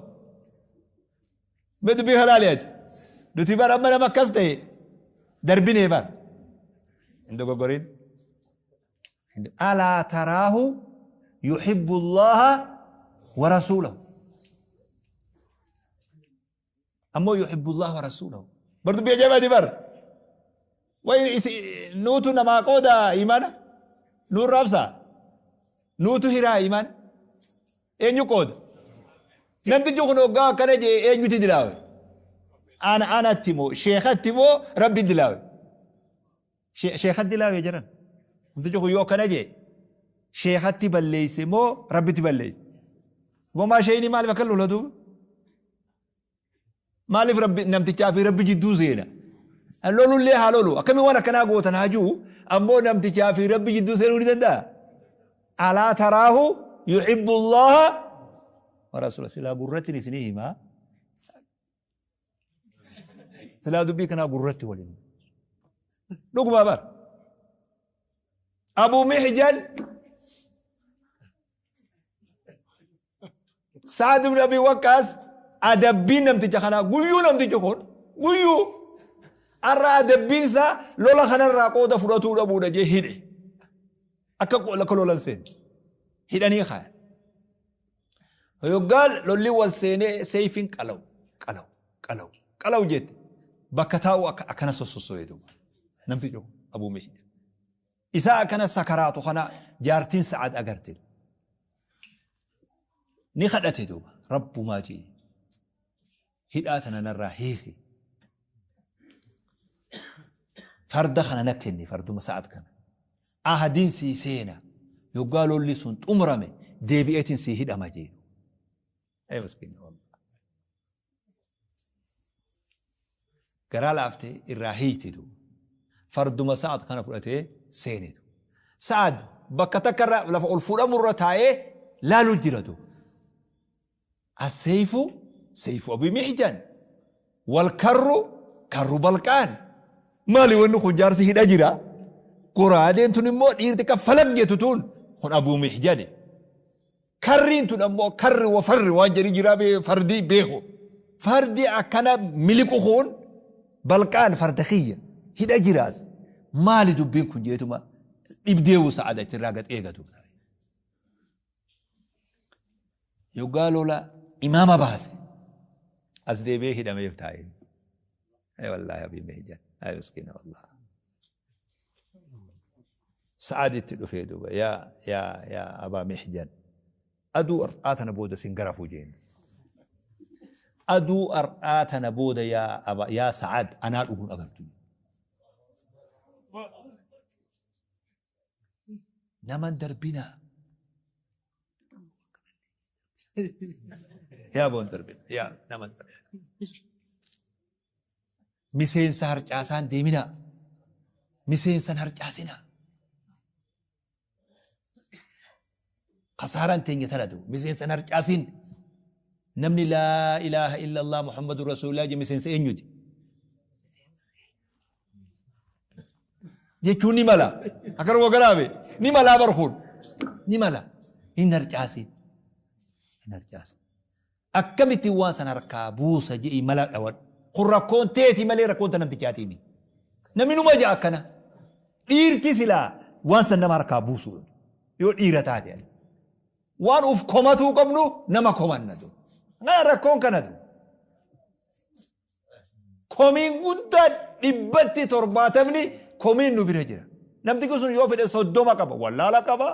A: Mee dubbii halaali ati. Nuti bar amma nama akkas ta'e darbinee bar. Hin dogoggorin. Alaa taraahu yuhibbu Allaaha wa rasuulahu. Ammoo yuhibbu Allah wa rasuulahu. Bar dubbii ajaa'ibaati bar. Wayi isi nuutu namaa qooda imaana. Nuun raabsaa. Nuutu hiraa imaana. Eenyu qooda? Namtichi kun hoggaa akkana jee eenyuti dilaawe? Ana anatti moo sheekatti moo rabbi dilaawe? Sheekatti dilaawe jedhan. Namtichi kun yoo akkana jee sheekatti balleeyse moo rabbitti balleeyse? Gomaa sheeyni maaliif akka lola duuba? Maaliif rabbi namtichaa fi rabbi jidduu seena? Lolullee haa lolu. Akkamiin waan akkanaa gootan haa jiru. Ammoo namtichaa fi rabbi jidduu seenuu ni danda'a? Alaa taraahu yuhibbu Allaha wa rasuula. Silaa gurratti isinii himaa. Silaa dubbii kanaa gurratti waliin. Dhugumaa bar. Abuu Mihjan Sa'ad ibn Abi Waqqaas adabbiin namticha kanaa guyyuu namtichi kun guyyuu har'a adabbiinsa lola kanarraa qooda fudhatuu dhabuudha jee hidhe. Akka akka lolan seenne hidhanii kaayan. Yoggaa lolli wal seenee seeyfiin qalaw qalaw qalaw qalaw jette bakka taa'u akka akkana sossosso'ee duuba namtichi kun Abuu Mihjan. Isaa akkana sakaraatu kana jaartiin Sa'ad agarte. Ni kadhate duuba Rabbumaa je'e hidhaa tana narraa hiiki. Farda kana na kenni farduma Sa'ad kana. Ahadiin sii seena yoggaa lolli sun xumurame deebi'eetiin sii hidhama jee. Ee miskiina wallah. Garaa laaftee irraa hiiyte duuba. Farduma Sa'ad kana fudhatee seene duuba. Sa'ad bakka takka irra lafa ol fuudhamu irra taa'ee laalu jira duuba. As-sayfu sayfu Abi Mihjan wal karru karru Balqaan. Maali wanni kun jaarsi hidha jira. Goraadeen tun immoo dhiirti akka falaq jettu tun kun Abu Mihjani. Karriin tun ammoo karri wa farri waan jedhi jiraa bee fardi beeku. Fardi akkana miliqu kun Balqaan farda kiyya hidha jiraas maali dubbiin kun jeetuma dhibdeewu sa'ad achirraa gad eegatu. Yoggaa lola imaama baase as deebi'ee hidhameef taa'e. Ee wallaahi abii meejan ay miskiina wallaahi. Sa'aaditti dhufee duuba yaa yaa yaa abaa mihjan aduu ar'aa tana booda sin garafuu jeen. Aduu ar'aa tana booda yaa aba yaa Sa'aad anaa dhuguun agartu. Naman darbinaa. Yaa boon darbina yaa naman darbina. Miseensa harcaasaan deeminaa. Miseensan harcaasinaa. Kasaaraan teenya tana du. Miseensan harcaasin. Namni laa ilaaha illallah Muhammadu Rasuulillah jedhe miseensa eenyuti? Jechuun ni mala. Akkanuma garaabe ni malaa bar kun. Ni mala. Hin harcaasin. Hin harcaasin. Akkamittiin waan san harkaa buusa je'ii mala dhawadhu. Kun rakkoon teeti malee rakkoon ta namtichaatii miti. Namni numa ja'a akkana. Dhiirti silaa waan san nama harkaa buusu yoo dhiira taate. Waan uf komatuu qabnu nama komanna du. Kana rakkoon kana du. Komiin guddaan dhibbatti torbaatamni komiin nu bira jira. Namtichi sun yoo fedhe 30 qaba, wallaala qaba,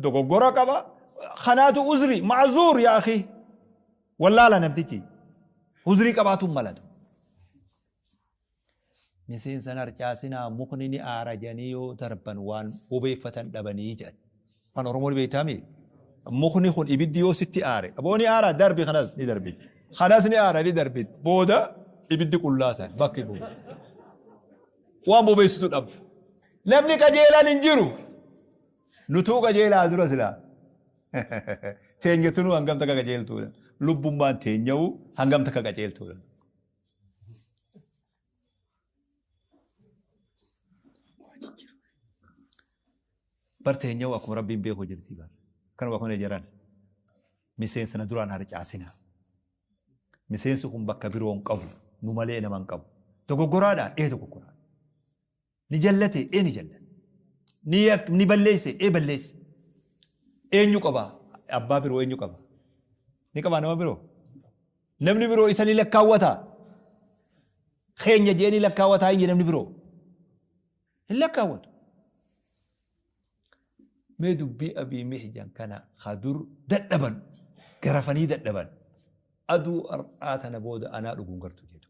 A: dogoggora qaba. Kanaatu uzri, ma'zuur yaa akhi. Wallaala namtichi. Uzrii qabaatuun malatu. Miseensa hin harcaasinaa mukni ni aara jedhanii yoo darban waan bobeeffatan dhabanii jedhan. Afaan Oromoo ni beektaami? Mukni kun ibiddi yoo sitti aare aboo ni aara darbi kanas ni darbi. Kanas ni aara ni darbi. Booda ibiddi qullaa ta'a bakki bu'u. Waan bobeessitu dhabda. Namni qajeelaan hin jiru. Nutuu qajeelaa dura silaa. Teenyatunuu hangam takka qajeeltuudha. Lubbummaan teenya'uu hangam takka qajeeltuudha. Bar teenya'uu akkuma Rabbiin beeku jirti bar. Kanuma akkuma jedhan. Miseensa na duraan harcaasina. Miseensi kun bakka biroo hin qabu. Nu malee nama hin qabu. Dogoggoraadha? Ee dogoggoraadha. Ni jallate? Ee ni jallate. Ni yak ni balleesse? Ee balleesse. Eenyu qaba? Abbaa biroo eenyu qaba? Ni qabaa nama biroo? Namni biroo isa ni lakkaawwataa? Keenya jee ni lakkaawwataa hin namni biroo? Hin lakkaawwatu. Mee dubbii Abii Mihjan kana ka dur dadhaban garafanii dadhaban aduu har'aa tana booda anaa dhuguun gartu jedhu.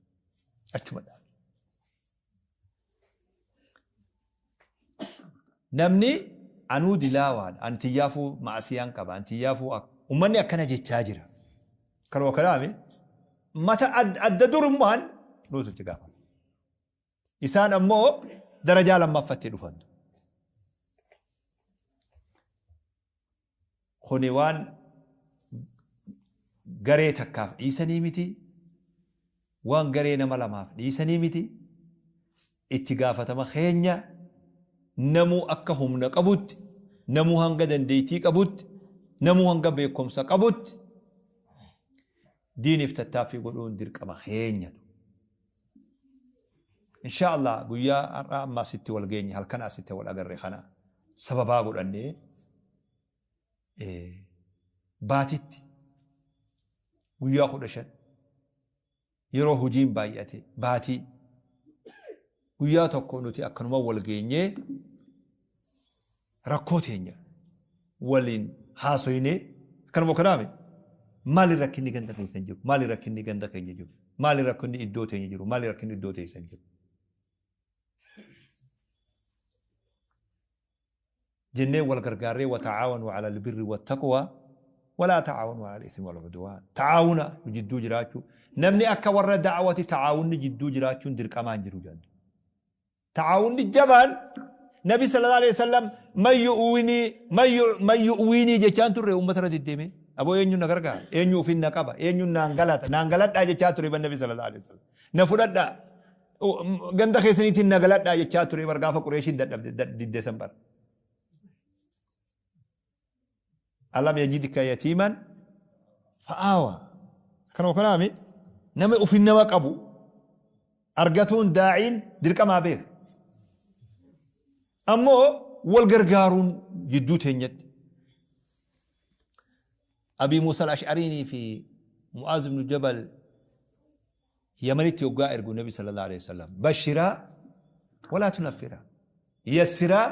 A: Achuma dhaabe. Namni anuu dilaawaadha, an tiyyaafuu ma'asiyaan qaba, an tiyyaafuu ak. Ummanni akkana jechaa jira. Kanuma kanaami mata adda durummaan nuutu itti gaafata. Isaan ammoo darajaa lammaffatti dhufan. Kuni waan garee takkaaf dhiisanii miti, waan garee nama lamaaf dhiisanii miti, itti gaafatama keenya namuu akka humna qabutti, namuu hanga dandeettii qabutti, namuu hanga beekumsa qabutti diiniif tattaaffii godhuun dirqama keenya. Inshaa Allah guyyaa har'aa amma asitti wal geenye halkan asitti wal agarre kana sababaa godhannee baatitti guyyaa 15 yeroo hojiin baay'ate baatii guyyaa tokko nuti akkanuma wal geenyee rakkoo teenya waliin haasoynee akkanuma kanaame Maali rakkinni ganda keessan jiru? Maali rakkinni ganda keenya jiru? Maali rakkinni iddoo teenya jiru? Maali rakkinni iddoo teessan jiru? Jennee wal gargaarree, wata'aawanuu ala albirri wattaqwaa walaa ta'aawanuu ala al-ithmi wal udwaan. Ta'aawuna nu jidduu jiraachuu. Namni akka warra da'awati ta'aawunni jidduu jiraachuun dirqamaan jiru jedhan. Ta'aawunni jabaan Nabi sallallahu alaihi wasallam man yu'winii man yu'winii jechaan turre uummata irra deddeemee. Aboo, eenyu na gargaara? Eenyu ofin na qaba? Eenyu naan galata? Naan galadhaa jechaa ture ban Nabi sallallahu alaihi wasallam. Na fudhadhaa. Ganda keessaniitiin na galadhaa jechaa ture bar gaafa Qureeshiin dadhabde didde san bar. Alam yajidka yatiiman fa'aawa. Akkanuma kanaami nama ofin nama qabu argatuun daa'iin dirqamaa beeka. Ammoo wal gargaaruun jidduu teenyatti. Abii Muusa al-Ash'ariinii fi Mu'aaz ibn Jabal Yamanitti yoggaa ergu Nabi sallallahu alaihi wasallam, bashiraa walaa tunaffiraa, yassiraa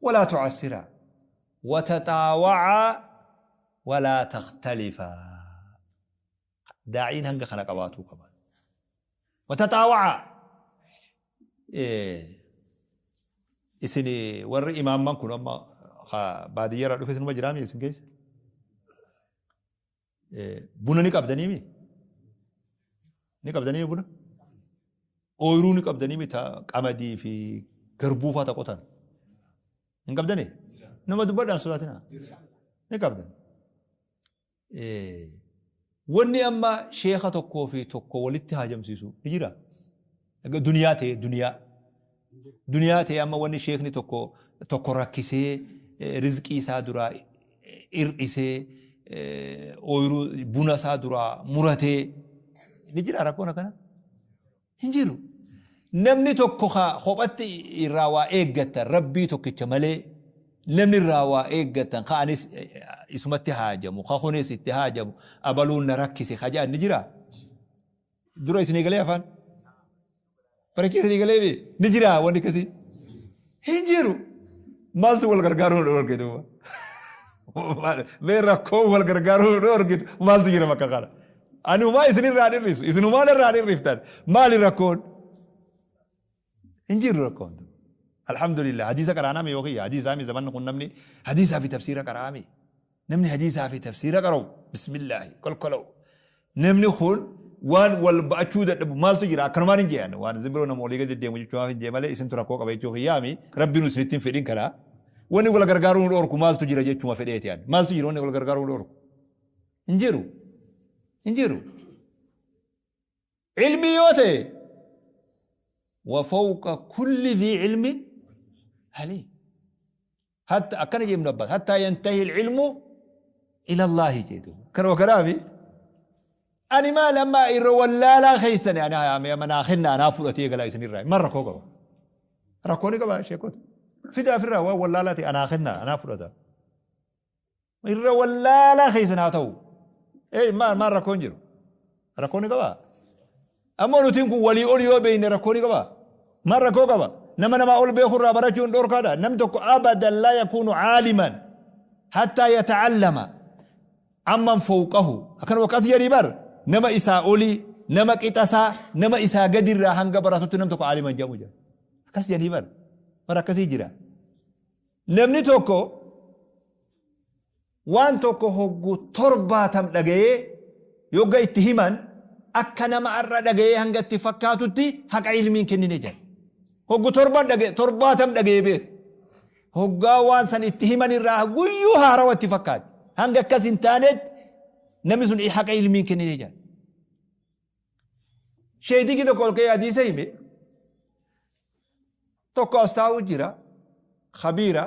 A: walaa tu'assiraa, wataxaawa'aa walaa takhtalifaa. Daa'iin hanga kana qabaatuu qaba. Wataxaawa'aa, isin warri imaamman kun amma baadiyyaarraa dhufe isinuma jiraami isin keessa? Buna ni qabdanii mi? Ni qabdanii buna? Ooyiruu ni qabdanii mi, ta qamadii fi garbuu faa ta qotan? Hin qabdanii? Nama dubbadhaan sodaatinaa. Ni qabdan. Wanni amma sheeka tokkoo fi tokko walitti haajamsiisu ni jira. Duniyaa ta'e, duniyaa. Duniyaa ta'e, amma wanni sheekni tokko tokko rakkisee, rizqii isaa duraa hir'isee, ooyiruu buna isaa duraa muratee ni jira rakkoon akkana? Hin jiru. Namni tokko ka kophatti irraa waa eeggattan Rabbii tokkicha malee, namni irraa waa eeggattan ka anis isumatti haajamu, ka kunis itti haajamu, abaluun na rakkise ka jedhan ni jiraa? Dura isinii galee afaan? Barichi isinii galee bi? Ni jiraa wanni akkasii? Hin jiru. Maaltu wal gargaaruu nu dhorke duuba? Mee rakkoo wal gargaaruu nu dhorkitu maaltu jira bakka kana? Anumaa isinirraa dhirrisu, isinumaa narraa dhirriftan. Maali rakkoon? Hin jiru rakkoon. Alhamdulillah, hadiisa qaraanaa yoo kiyya hadiisaa mi, zamanni kun namni hadiisaa fi tafsiira qaraami. Namni hadiisaa fi tafsiira qara'u, bismillaahi kolkola'u. Namni kun waan wal ba'achuu dadhabu maaltu jira? Akkanumaan hin jee'an. Waan isin biroo nama olii gadi deemu jechuun hin jee malee isintu rakkoo qaba jechuu kiyyaami. Rabbiin isinitti hin fedhin kana. Wanni wal gargaaruu nu dhorku maaltu jira jechuma fedheeti ani. Maaltu jira wanni wal gargaaruu nu dhorku? Hin jiru. Hin jiru. Ilmii yoo ta'e, wa fawqa kulli dhii ilmin aliim. Hatta akkana jee Ibnu Abbaas, hattaa yantahi ilmu ila Allaahi jee duuba. Kanuma kanaafi ani maal amma irra wallaalaa keessani ani amma naa kenna, anaa fudhatee galaa isinirraa maal rakkoo qaba? Rakkoo ni qaba sheekota. Fidaa ofirraa waan wallaalaa ta'e anaa kenna, anaa fudhata. Irra wallaalaa keessan haa ta'u. Ee, maal maal rakkoon jiru? Rakkoo ni qabaa? Ammoo nutiin kun walii ol yoo beekne rakkoo ni qabaa? Maal rakkoo qaba? Nama namaa ol beeku irraa barachuun dhorkaadha. Namni tokko abadan laa yakuunu caaliman hattaa yata'allama amman fawqahu. Akkanuma akkas jedhii bar, nama isaa olii, nama qixasaa, nama isaa gadirraa hanga baratutti nam tokko caaliman jedhamu jedha. Akkas jedhii bar. Bar akkasii jira. Namni tokko waan tokko hoggu 70 dhagayee yogga itti himan akka nama har'a dhagayee hanga itti fakkaatutti haqa ilmiin kennine jedha. Hoggu torban dhagaye, 70 dhagayee beeka. Hoggaa waan san itti himan irraa guyyuu haarawa itti fakkaatti. Hanga akkas hin taanetti namni sun haqa ilmiin kennine jedha. Sheeytichi tokko ol ka'ee hadiisa hime. Tokko as taa'u jira. Khabiira.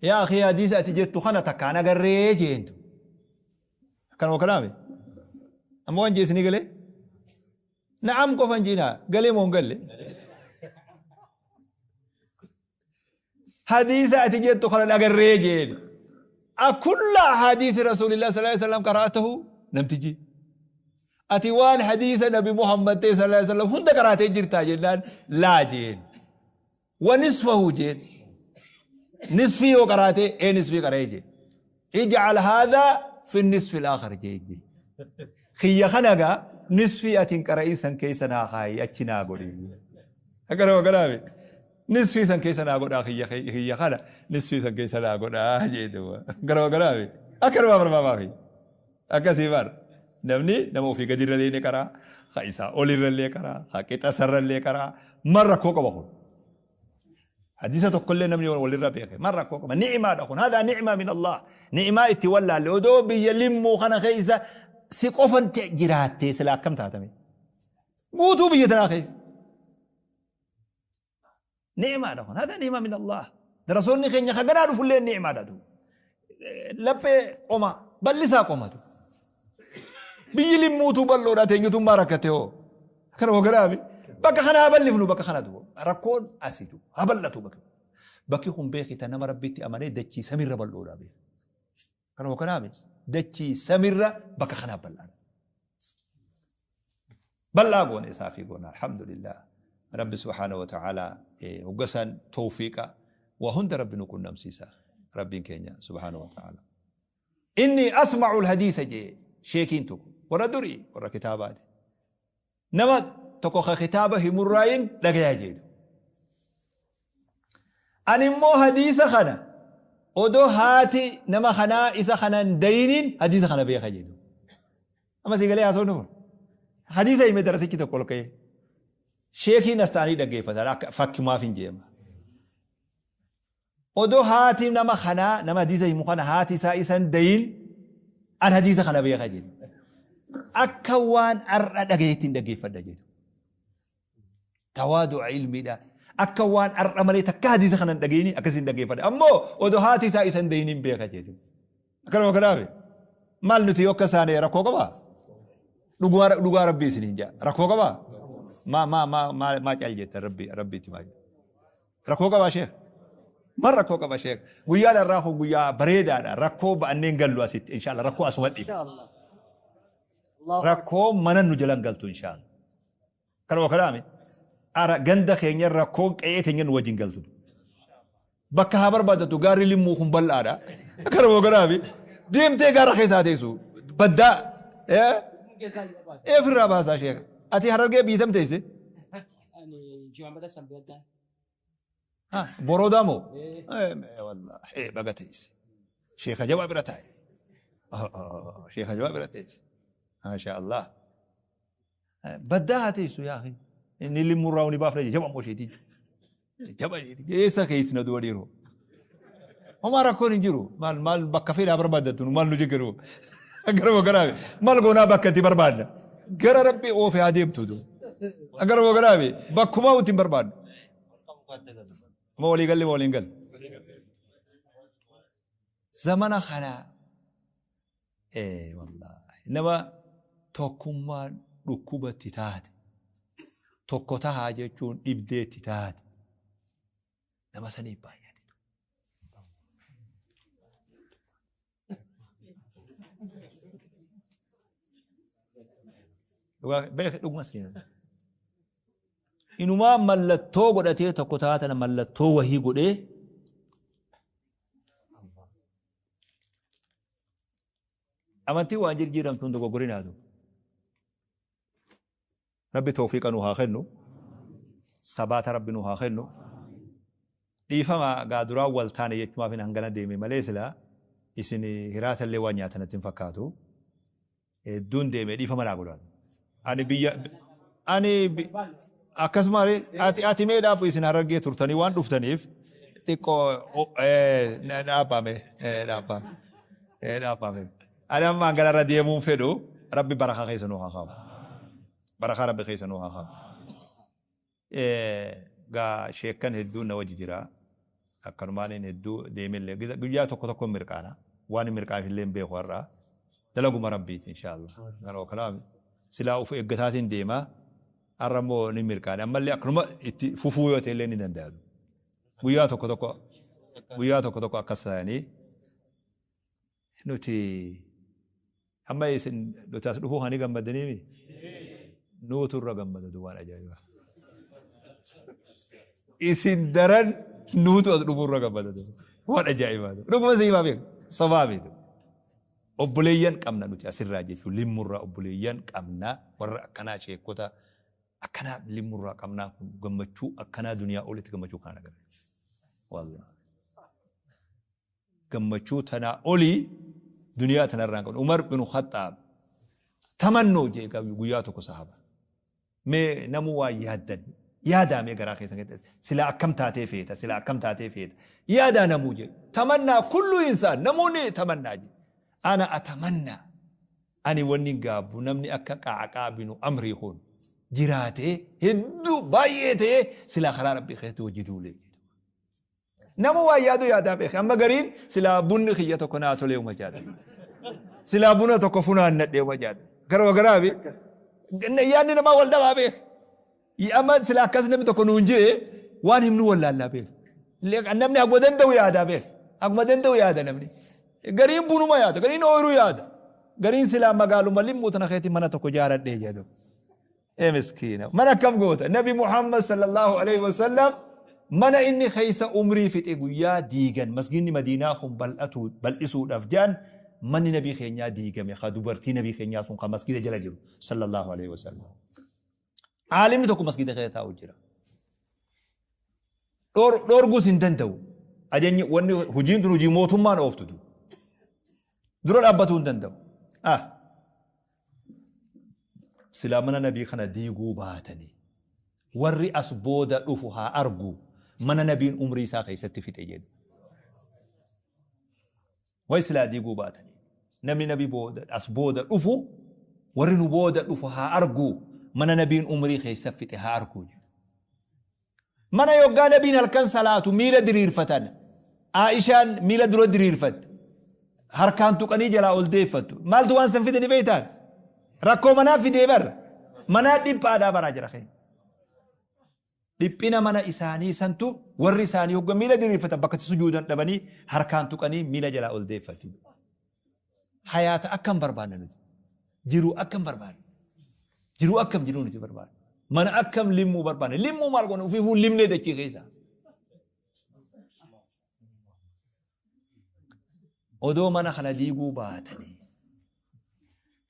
A: Yaa akhii, hadiisa ati jettu kana takkaan agarree jeentu. Akkanuma kanaame. Amma waan jee isinii galee? Na'am qofa hin jiinaa. Galee moo hin galle? Hadiisa ati jettu kana dhagarree jeen. Akulla hadiisi Rasuulillah sallallahu alaihi wasallam qara'atahu namtichi. Ati waan hadiisa Nabi Muhammad ta'e sallallahu alaihi wasallam hunda qaraatee jirtaa jennaan, laa jeen. Wa nisfahu jeen. Nisfii yoo qaraatee, ee nisfii qara'ee jeen. Ij'al haadhaa fi nisfi al-aakhar jee jee. Kiyya kana gaa nisfii ati hin qara'in san keessa naa kaayi achi naa godhi. Akkana akkanaami. Nisfii san keessa naa godhaa kiyya kiyya kana nisfii san keessa naa godhaa jee duuba. Akkana akkanaami. Akkanumaa barbaamaa kiyya. Akkasii bar. Namni nama ofii gadirrallee ni qaraa, ka isaa olirrallee qaraa, ka qixa isarrallee qaraa. Mal rakkoo qaba kun? Hadiisa tokkollee namni walirra beeke mal rakkoo qaba? Ni'imaadha kun. Haadhaa ni'imaa min Allah. Ni'imaa itti wallaalle odoo biyya limmuu kana keessa si qofan jiraattee sila akkam taatame? Guutuu biyya tanaa keessa. Ni'imaadha kun. Hada ni'ima min Allah. Darasoonni keenya ka ganaa dhufullee ni'imaadha duuba. Laphee qoma bal'isaa qomatu. Biyyi limmuutuu bal'oodha teenyutummaa rakkatte hoo. Kana hoo garaafi. Bakka kana haa bal'ifnu bakka kana duuba. Rakkoon asii duuba. Haa bal'atu bakki. Bakki kun beekita nama rabbitti amanee dachii samirra bal'oodha beeka. Kana hoo kanaa miti. Dachii samirra bakka kanaa bal'aadha. Bal'aa goone isaafii goona alhamdulillah. Rabbi subhaanahu wa ta'ala hoggasaan tawfiiqa waa hunda Rabbi nu qunnamsiisa. Rabbiin keenya subhaanahu wa ta'ala. Inni asma'u alhadiisa jee sheekiin tokko warra durii warra kitaabaati. Nama tokko ka kitaaba himurraayin dhagayaa jeedu. Ani immoo hadiisa kana odoo haati nama kanaa isa kana hin dayiniin hadiisa kana beeka jedhu. Amma sii galee haasofni kun. Hadiisa hime darasichi tokko ol ka'ee. Sheekiin as ta'anii dhaggeeffatan akka fakkimaaf hin jeema. Odoo haati nama kanaa, nama hadiisa himu kana haati isaa isa hin dayin an hadiisa kana beeka jedhe. Akka waan ar'a dhagayetti hin dhaggeeffadha jedhu. Tawaadu'a ilmiidha. Akka waan ar'a malee takka hadiisa kana hin dhagayini akkasii hin dhaggeeffadha. Ammoo odoo haati isaa isa hin dayin hin beeka jedhu. Akkanuma kanaafi maal nuti yoo akkas taane rakkoo qabaa? Dhugaa dhugaa rabbii isin hin jaa. Rakkoo qabaa? Maa maa maa maa maa cal jettan rabbii rabbiitti maa jettan. Rakkoo qabaa sheekh? Mal rakkoo qaba sheekh? Guyyaan har'aa kun guyyaa bareedaadha. Rakkoo ba'annee hin gallu asitti inshallah rakkoo asuma dhiifna.
B: Inshallah. Allahu Akbar.
A: Rakkoo mana nu jalan galtu inshallah. Kanuma kanaami. Ara ganda keenya rakkoon qe'ee teenya nu wajjin galtu. Bakka haa barbaadatu gaarri limmuu kun bal'aadha. Kanuma kanaami. Deemtee gaara keessaa teessu. Baddaa. Eh? Ofirraa baasaa sheekh. Ati harargee biitam teesse?
C: Ani Jumaamata Sanbata.
A: Ha, Boroodaa moo? Wallahi baga teesse. Sheeka jabaa bira taa'e. Sheeka jabaa bira teesse. Maasha Allah. Baddaa haa teessu yaa akhi. Inni limmurraa ni baafna jaba immoo isheetii. Jaba isheetii. Eessa keessi na du'a dhiiroo. Homaa rakkoon hin jiru. Maal maal bakka fedhaa barbaaddattu maal nu jiggiru. Gara garaa maal goonaa bakka itti barbaadna. Gara rabbi oofe haa deemtu. Gara garaa bakkumaa itti hin barbaadnu. Amma walii galle moo waliin galle. Zamana kana ee wallaahi nama tokkummaan dhukkubatti taate tokko tahaa jechuun dhibdeetti taate nama saniif baay'ate. Dhugaa beek dhuguma seenaa. Inumaa mallattoo godhatee tokko taatana mallattoo wahii godhee amantii waan jirjiiramtuun dogoggorinaatu. Rabbi tawfiiqa nuu haa kennu. Sabaata Rabbi nuu haa kennu. Dhiifama gaa duraan wal taane jechumaafin hangana deeme malee silaa isin hiraatallee waan nyaatan natti hin fakkaatu. Hedduun deeme dhiifama naa godhaa. Ani biyya ani akkasuma ati ati mee dhaabbu isin harargee turtanii waan dhuftaniif xiqqoo dhaabbame dhaabbame dhaabbame. Ani amma hangana irra deemuun fedhu Rabbi barakaa keessa nuu haa kaa'u. Barakaa Rabbi keessa nuu haa kaa'u. Gaa sheekkan hedduun na wajji jira. Akkanumaan hedduu deemellee guyyaa tokko tokko hin mirqaana. Waan hin mirqaanif illee hin beeku har'a. Dalaguma Rabbiiti inshaallah. Kanoo kanaaf silaa of eeggataatiin deema. Har'a immoo ni mirqaane. Ammallee akkanuma itti fufuu yoo ta'e illee ni danda'a. Guyyaa tokko tokko guyyaa tokko tokko akkas ta'anii Nuti amma isin nuti as dhufuu kana ni gammaddaniimi? Nuutu irra gammada duwwaan ajaa'ibaa. Isin daran nuutu as dhufuu irra gammada. Waan ajaa'ibaa. Dhuguma si himaa beeku. Sobaa beeku. Obboleeyyan qabna nuti asirraa jechuun Limmurraa obboleeyyan qabna warra akkanaa sheekkota akkanaa Limmurraa qabnaa kun gammachuu akkanaa duniyaa olitti gammachuu kana agarre. Wallahi. Gammachuu tanaa olii duniyaa tanarraa hin qabnu. Umar bin Khaxxaab tamannoo jee guyyaa tokko sahaaba. Mee namuu waan yaaddan yaadaa mee garaa keessan keessatti silaa akkam taatee feeta silaa akkam taatee feeta yaadaa namuu jee tamannaa kullu insaan namuu ni tamannaa jee ana atamannaa ani wanni gaabbu namni akka Qa'aqaa binu Amrii kun jiraatee hedduu baay'ee ta'ee silaa karaa Rabbii keessatti wajji duulee jedhe. Namuu waan yaadu yaadaa beeke. Amma gariin silaa bunni kiyya tokko naa tolee uma jaada. Silaa buna tokko funaannadhee uma jaada. Garuma garaafi yaadni namaa wal dhabaa beeke. Amma silaa akkas namni tokko nuun jee waan himnu wallaallaa beeke. Namni haguma danda'u yaadaa beeke. Haguma danda'u yaada namni. Gariin bunuma yaada, gariin ooyiruu yaada. Gariin silaa magaaluma Limmuu tana keetti mana tokko jaaradhee jedhu. Ee miskiina mana akkam goota nabi Muhammad sallallahu alaihi wasallam mana inni keessa umrii fixe guyyaa diigan masgiinni madiinaa kun bal'atu bal'isuudhaaf jedhan manni nabii keenyaa diigame ka dubartii nabii keenyaa sun ka masgiida jala jiru sallallahu alaihi wasallam aalimni tokko masgiida keessa taa'u jira Dhoorguus hin danda'u. Ajajni wanni hojiin tun hojii mootummaan ooftu tu. Dura dhaabbatuu hin danda'u. Ah. Silaa mana nabii kana diiguu baatanii warri as booda dhufu haa argu mana nabiin umrii isaa keessatti fixe jedhu. Way silaa diiguu baatanii. Namni nabi booda as booda dhufu warri nu booda dhufu haa argu mana nabiin umrii keessa fixe haa argu jedhu. Mana yoggaa nabiin halkan salaatu miila diriirfatan. Aa'ishaan miila dura diriirfatte. Harkaan tuqanii jalaa ol deeffattu. Maaltu waan san fide ni beektaan? Rakkoo manaa fidee bar. Manaa dhiphaadhaa baraa jira keenya. Dhiphina mana isaanii santu warri isaanii hogga miila diriirfatan bakka itti sujuudan dhabanii harkaan tuqanii miila jalaa ol deeffatu. Hayaata akkam barbaanna nuti? Jiruu akkam barbaanna? Jiruu akkam jiruu nuti barbaanna? Mana akkam limmuu barbaanna? Limmuu maal goona? Ofiifuu limnee dachii keessaa. Odoo mana kana diiguu baatanii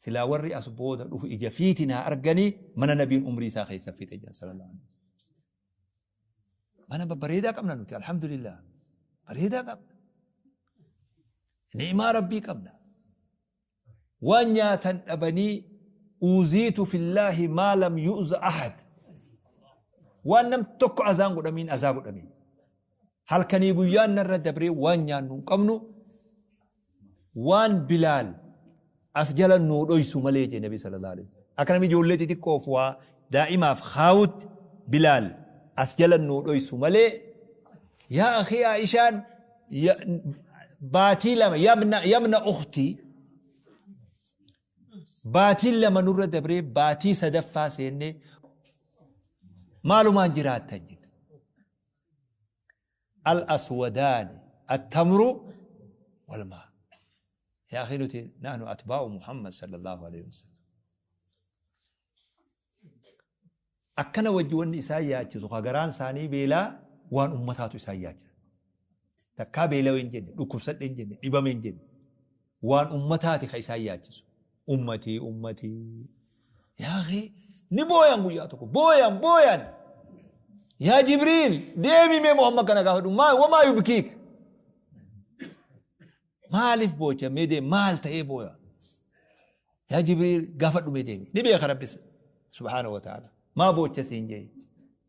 A: silaa warri as booda dhufu ija fiitiin haa arganii mana nabiin umrii isaa keessa fixe jedhan sallallahu alaihi wasallam. Mana babbareedaa qabna nuti alhamdulillah bareedaa qabna. Ni'imaa rabbii qabna. Waan nyaatan dhabanii uuziitu fillaahi maa lam yu'za ahad. Waan nam tokko azaan godhamiin azaa godhamiin. Halkanii guyyaan narra dabree waan nyaannu hin qabnu waan Bilaal as jala nuu dhoysu malee jee Nabi sallallahu alaihi wasallam. Akka namni ijoollee xixiqqoof waa daa'imaaf kaawutti Bilaal as jala nuu dhoysu malee yaa akhii Aishaan baatii lama yabna yabna ukhtii baatiin lama nurra dabree baatii sadaffaa seennee maalumaan jiraattan jedhe. Al aswadaani attamru wal maa. Yaa akhi nuti nahnu atbaa'u Muhammad sallallahu alaihi wasallam. Akkana wajji wanni isaan yaachisu ka garaan isaanii beelaa waan ummataatu isaan yaachisa. Takkaa beelawe hin jenne, dhukkubsadhe hin jenne, dhibame hin jenne. Waan ummataati ka isaan yaachisu. Ummatii, ummatii. Yaa akhi ni booyan guyyaa tokko, booyan, booyan. Yaa Jibriil deemi mee Muhammad kana gaafadhu maa wamaa yubkiik. Maaliif boocha mee deemi maal ta'ee booya. Yaa Jibriil gaafadhu mee deemi. Ni beeka Rabbis subhaanahu wa ta'ala. Maa boocha siin jee.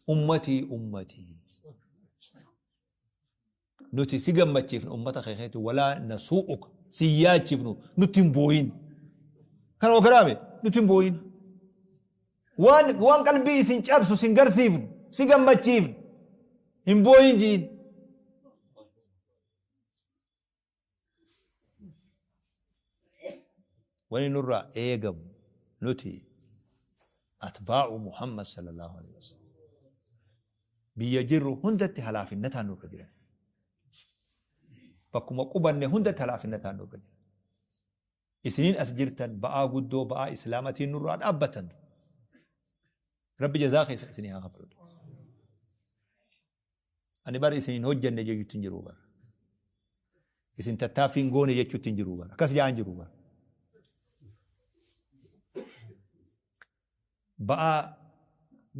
A: Ummatii ummatii. Nuti si gammachiifna ummata kee keetti walaa nasuu'uka si yaachifnu nutti hin booyin. Kana wakaraame nutti hin booyin. Waan waan qalbii isin cabsu sin garsiifnu si gammachiifnu hin booyin jiin. Wani nurraa eegamu nuti atbaa'u Muhammad sallallahu alaihi wasallam biyya jirru hundatti halaafinnataan nurra jiran. Bakkuma qubanne hundatti halaafinnataan nurra jiran. Isiniin as jirtan ba'aa guddoo ba'aa islaamatiin nurraa dhaabbatan. Rabbi jazaa keessa isinii haa kafalu. Ani bar isin hin hojjanne jechuutti hin jiru bar. Isin tattaaffii hin goone jechuutti hin jiru bar. Akkas ja'an jiru bar. Ba'aa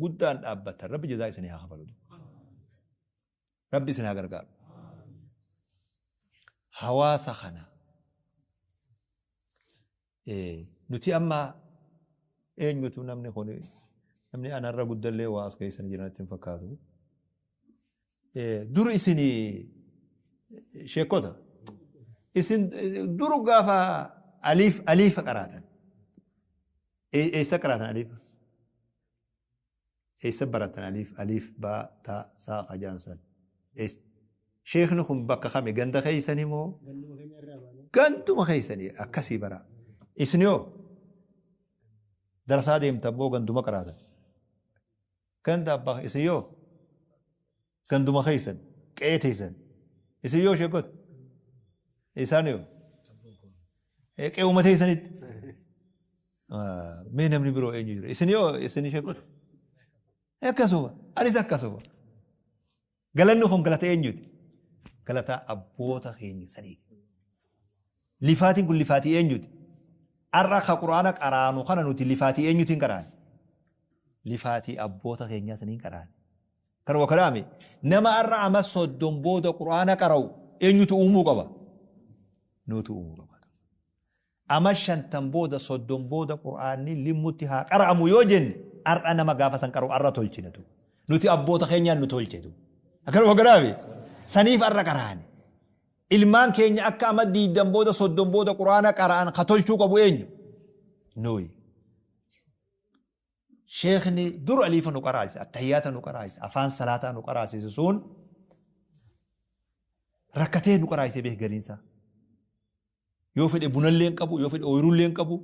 A: guddaan dhaabbattan. Rabbi jazaa isinii haa kafalu. Rabbi isin haa gargaaru. Hawaasa kana nuti amma eenyutu namni kun namni anarra guddallee waa as keessan jiran natti hin fakkaatu. Dur isin sheekota isin dur gaafa aliif aliifa qaraatan eessa qaraatan aliifa? Eessa barattan aliif aliif baa taa saa kajaan san eessa sheekni kun bakka kami ganda keeysani moo
C: Ganduma keenya irraa baanee.
A: ganduma keeysani akkasii bara isin yoo darasaa deemtan moo ganduma qaraatan ganda abbaa isin yoo ganduma keeysan qe'ee teeysan isin yoo sheekota isaan yoo qe'uma teeysanitti Mee namni biroo eenyu jira? Isin yoo isin ishee godhu. Akkasuma. Anis akkasuma. Galanni kun galata eenyuti? Galata abboota keenya saniiti. Lifaatiin kun lifaatii eenyuti? Har'a ka Qur'aana qaraanu kana nuti lifaatii eenyutiin qaraane? Lifaatii abboota keenyaa saniin qaraane. Kanuma kanaami nama har'a ama soddom booda Qur'aana qara'u eenyutu uumuu qaba? Nuutu uumuu qaba. Ama shantam booda soddom booda qur'aanni limmutti haa qara'amu yoo jenne ar'a nama gaafa san qara'u ar'a tolchina du. Nuti abboota keenyaan nu tolche du. Akkanuma garaafi saniif ar'a qara'ani. Ilmaan keenya akka ama diidam booda soddom booda qur'aana qara'an ka tolchuu qabu eenyu? Nuyi. Sheekhni dur aliifa nu qaraasise, attahiyyaata nu qaraasise, afaan salaataa nu qaraasise sun rakkatee nu qaraasise beek gariinsaa. Yoo fedhe bunallee hin qabu, yoo fedhe ooyiruullee hin qabu,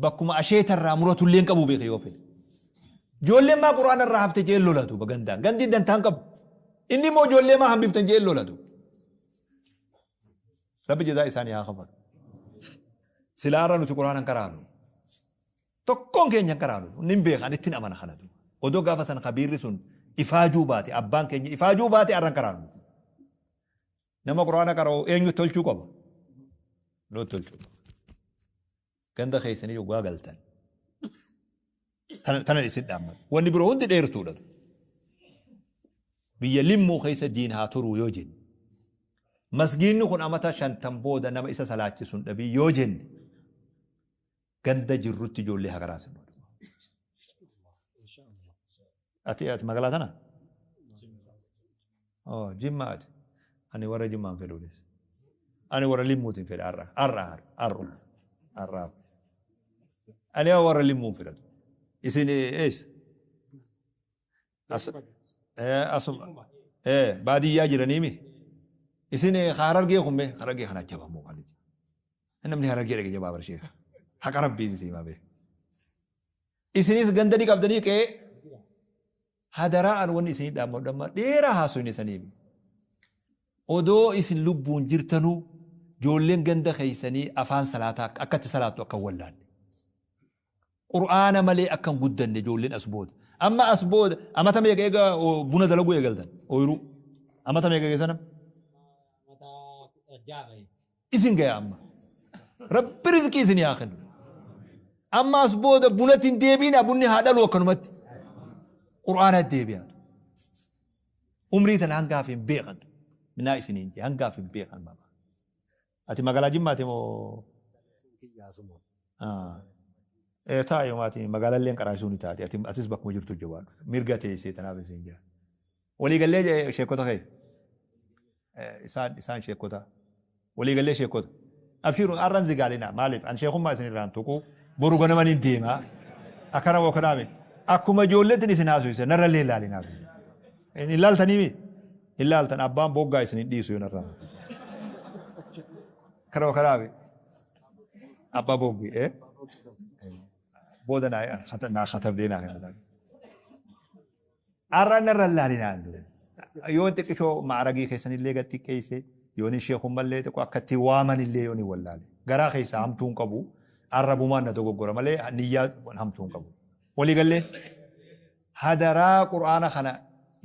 A: bakkuma asheeta irraa muratullee hin qabu beeka yoo fedhe. Ijoolleen maa quraana irraa hafte jee lolatu gandaan. Gandi dantaa hin qabu. Inni immoo ijoollee maa hambiftan jee lolatu. Rabbi jazaa isaanii haa kafalu. Silaa irra nuti quraana hin qaraanu. Tokkoon keenya hin qaraanu. Nin beeka ani ittin amana kanatu. Odoo gaafa san kabiirri sun ifaajuu baate abbaan keenya ifaajuu baate arra hin qaraanu. Nama Qur'aana qara'u eenyu tolchuu qaba? Nuti tolchuu qaba. Ganda keessanii yoggaa galtan. Tana tana isin dhaammadha. Wanni biroo hundi dheertuudha. Biyya limmuu keessa diin haa turuu yoo jenne. Masgiinni kun amata shantam booda nama isa salaachisu hin dhabii yoo jenne. Ganda jirrutti ijoollee haa qaraasinu. Ati ati magaalaa tana? Oh, Jimma ati. Ani warra Jimmaan fedhu. Ani warra Limmuutiin fedha har'a. Har'a har'uma. Har'aaf. Ani warra Limmuun fedhatu. Isin eessa? Asuma baadiyyaa jiraniimi. Isin harargee kun mee harargee kana jabamoo kan namni harargee dhaqe jabaa bar sheekh. Haqa rabbiin si himaa bee. Isinis ganda ni qabdanii qe'ee hadaraa an wanni isinii dhaammadhu amma dheeraa haasoyne saniimi. Odoo isin lubbuun jirtanuu joolleen ganda keeysanii afaan salaataa akkatti salaattu akka hin wallaalle. Qur'aana malee akka hin guddanne ijoolleen as booda. Amma as booda amata meeqa eega buna dalaguu eegaltan ooyiruu? Amata meeqa geessan amma?
C: Amata 16 gahe.
A: Isin gaya amma. Rabbi rizqii isinii haa kennu. Amma as booda bunatti hin deebi'inaa bunni haa dhalu akkanumatti. Qur'aanatti deebi'aa. Umrii tana hangaaf hin beekan. Minaa isiniin jee hangaaf hin beekan mama. Ati magaalaa Jimmaati moo? Ee taa'i homaati magaalalleen qaraasuu ni taati. Ati atis bakkuma jirtu jabaadhu. Mirga teessee tanaaf isin jaa. Walii gallee sheekota kee. Isaan isaan sheekota. Walii gallee sheekota. Abshiiru arran zigaalina maaliif an sheekummaa isin irraan tuqu boru ganama ni deema. Akkana moo kanaami. Akkuma ijoolleetiin isin haasofisa narra illee ilaalina. Hin ilaaltanii mi? Hin laaltan abbaan boggaa isin hin dhiisu yoo narraa. Kana kanaami. Abbaa boggi eh? Booda naa katabdee naa kenna. Har'a narra hin laalinaa. Yoon xiqqishoo ma'aragii keessanillee gad xiqqeesse, yoon sheekummallee xiqqoo akka itti waamanillee yoon hin wallaale. Garaa keessaa hamtuu hin qabu. Arrabumaan na dogoggora malee niyyaa hamtuu hin qabu. Walii gallee? Hadaraa Qur'aana kana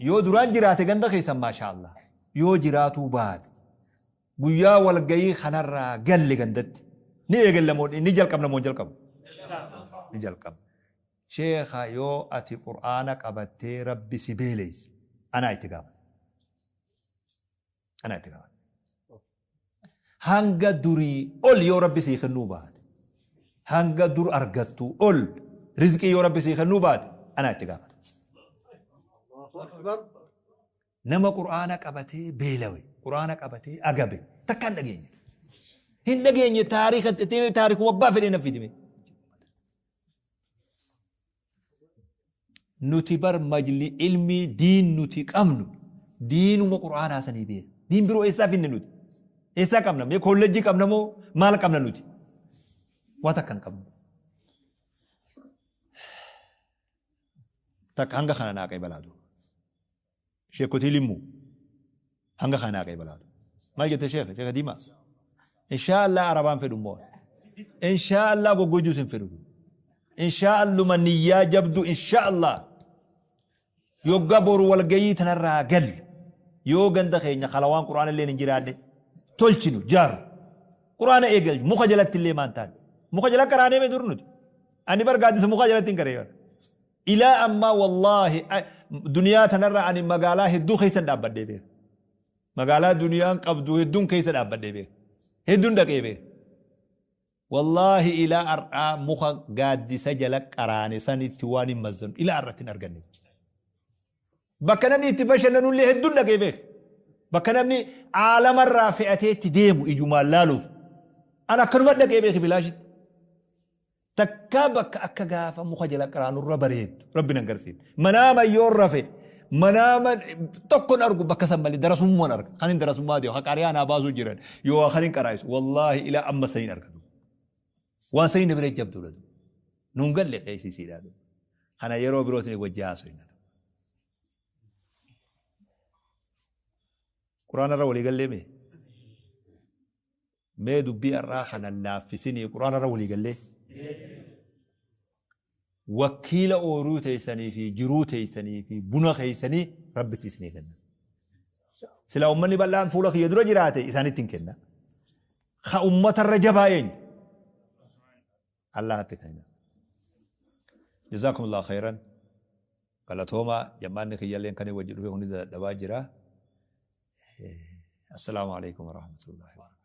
A: yoo duraan jiraate ganda keessan maashaa Allah. Yoo jiraatuu baate guyyaa walgayii kanarraa galle gandatti ni eegalla moo ni jalqabna moo hin jalqabnu? Ni jalqabna. Sheekha yoo ati Qur'aana qabattee Rabbi si beeleyse anaa itti gaafata. Anaa itti gaafata. Hanga durii ol yoo Rabbi sii kennuu baate hanga dur argattuu ol rizqii yoo Rabbi sii kennuu baate anaa itti gaafata.
B: Allahu Akbar.
A: Nama Qur'aana qabatee beelawe, Qur'aana qabatee agabe takka hin dhageenye. Hin dhageenye taarika taarikuma abbaa fedhee na fidi mee. Nuti bar majli ilmii diin nuti qabnu diinuma Qur'aanaa sanii beeka. Diin biroo eessaa finne nuti? Eessaa qabna? Mee kollejjii qabna moo maal qabna nuti? Waa takka hin qabnu. Takka hanga kana naa qeebalaa duuba. Sheekotii Limmuu hanga kana naa qeebalaa duuba. Maal jette sheekha? Sheekha Diimaa? Inshaa Allah Arabaan fedhu immoo. Inshaa Allah goggojuus hin fedhu. Inshaa Alluma niyyaa jabdu inshaa Allah. Yogga boru walgayii tanarraa galle yoo ganda keenya kalawaan quraana illee hin jiraanne tolchinu jaaru. Quraana eegal muka jalatti illee maan taane. Muka jala qaraanee mee dur nuti. Ani bar gaaddisa mukaa jalatti hin qaree bar. Ilaa ammaa wallaahi duniyaa tanarra ani magaalaa hedduu keessan dhaabbadhee beeka. Magaalaa duniyaan qabdu hedduun keessa dhaabbadhee beeka. Hedduun dhaqee beeka. Wallaahi ilaa har'aa muka gaaddisa jala qaraane sanitti waan hin mazzanu ilaa har'atti hin arganne. Bakka namni itti bashannanullee hedduun dhaqee beeka. Bakka namni aalamarraa fe'atee itti deemu ijumaan laaluuf. An akkanuma dhaqee beeki bilaashitti. Takkaa bakka akka gaafa muka jala qaraanurra bareeddu rabbi nan garsiifne. Manaama yoon rafe manaama tokkon argu bakka san malee darasummaan arga. Kan hin darasummaa deemu haqaariyaa naa baasuu jiran yoo kan hin qaraa'isu wallaahi ilaa amma saniin argatu. Waan saniin na bira jabduudha. Nuun galle qeessisiidha. Kana yeroo birootiin wajji haasofna. Quraana irra walii gallee mee? Mee dubbii har'aa kana laaffisinii Qur'aana irra walii gallee? Wakkiila ooyruu teessanii fi jiruu teessanii fi buna keessanii Rabbitti isinii kenna. Silaa ummanni bal'aan fuula kiyya dura jiraate isaanitti hin kenna. Ka ummatarra jabaa eenyu? Allahatti kenna. Jazaakumullahu khayran. Galatoomaa jammaanni kiyyalleen kan wajji dhufe hundi dadhabaa jira. Assalaamu alaikum warahmatullahi wabarakatuh.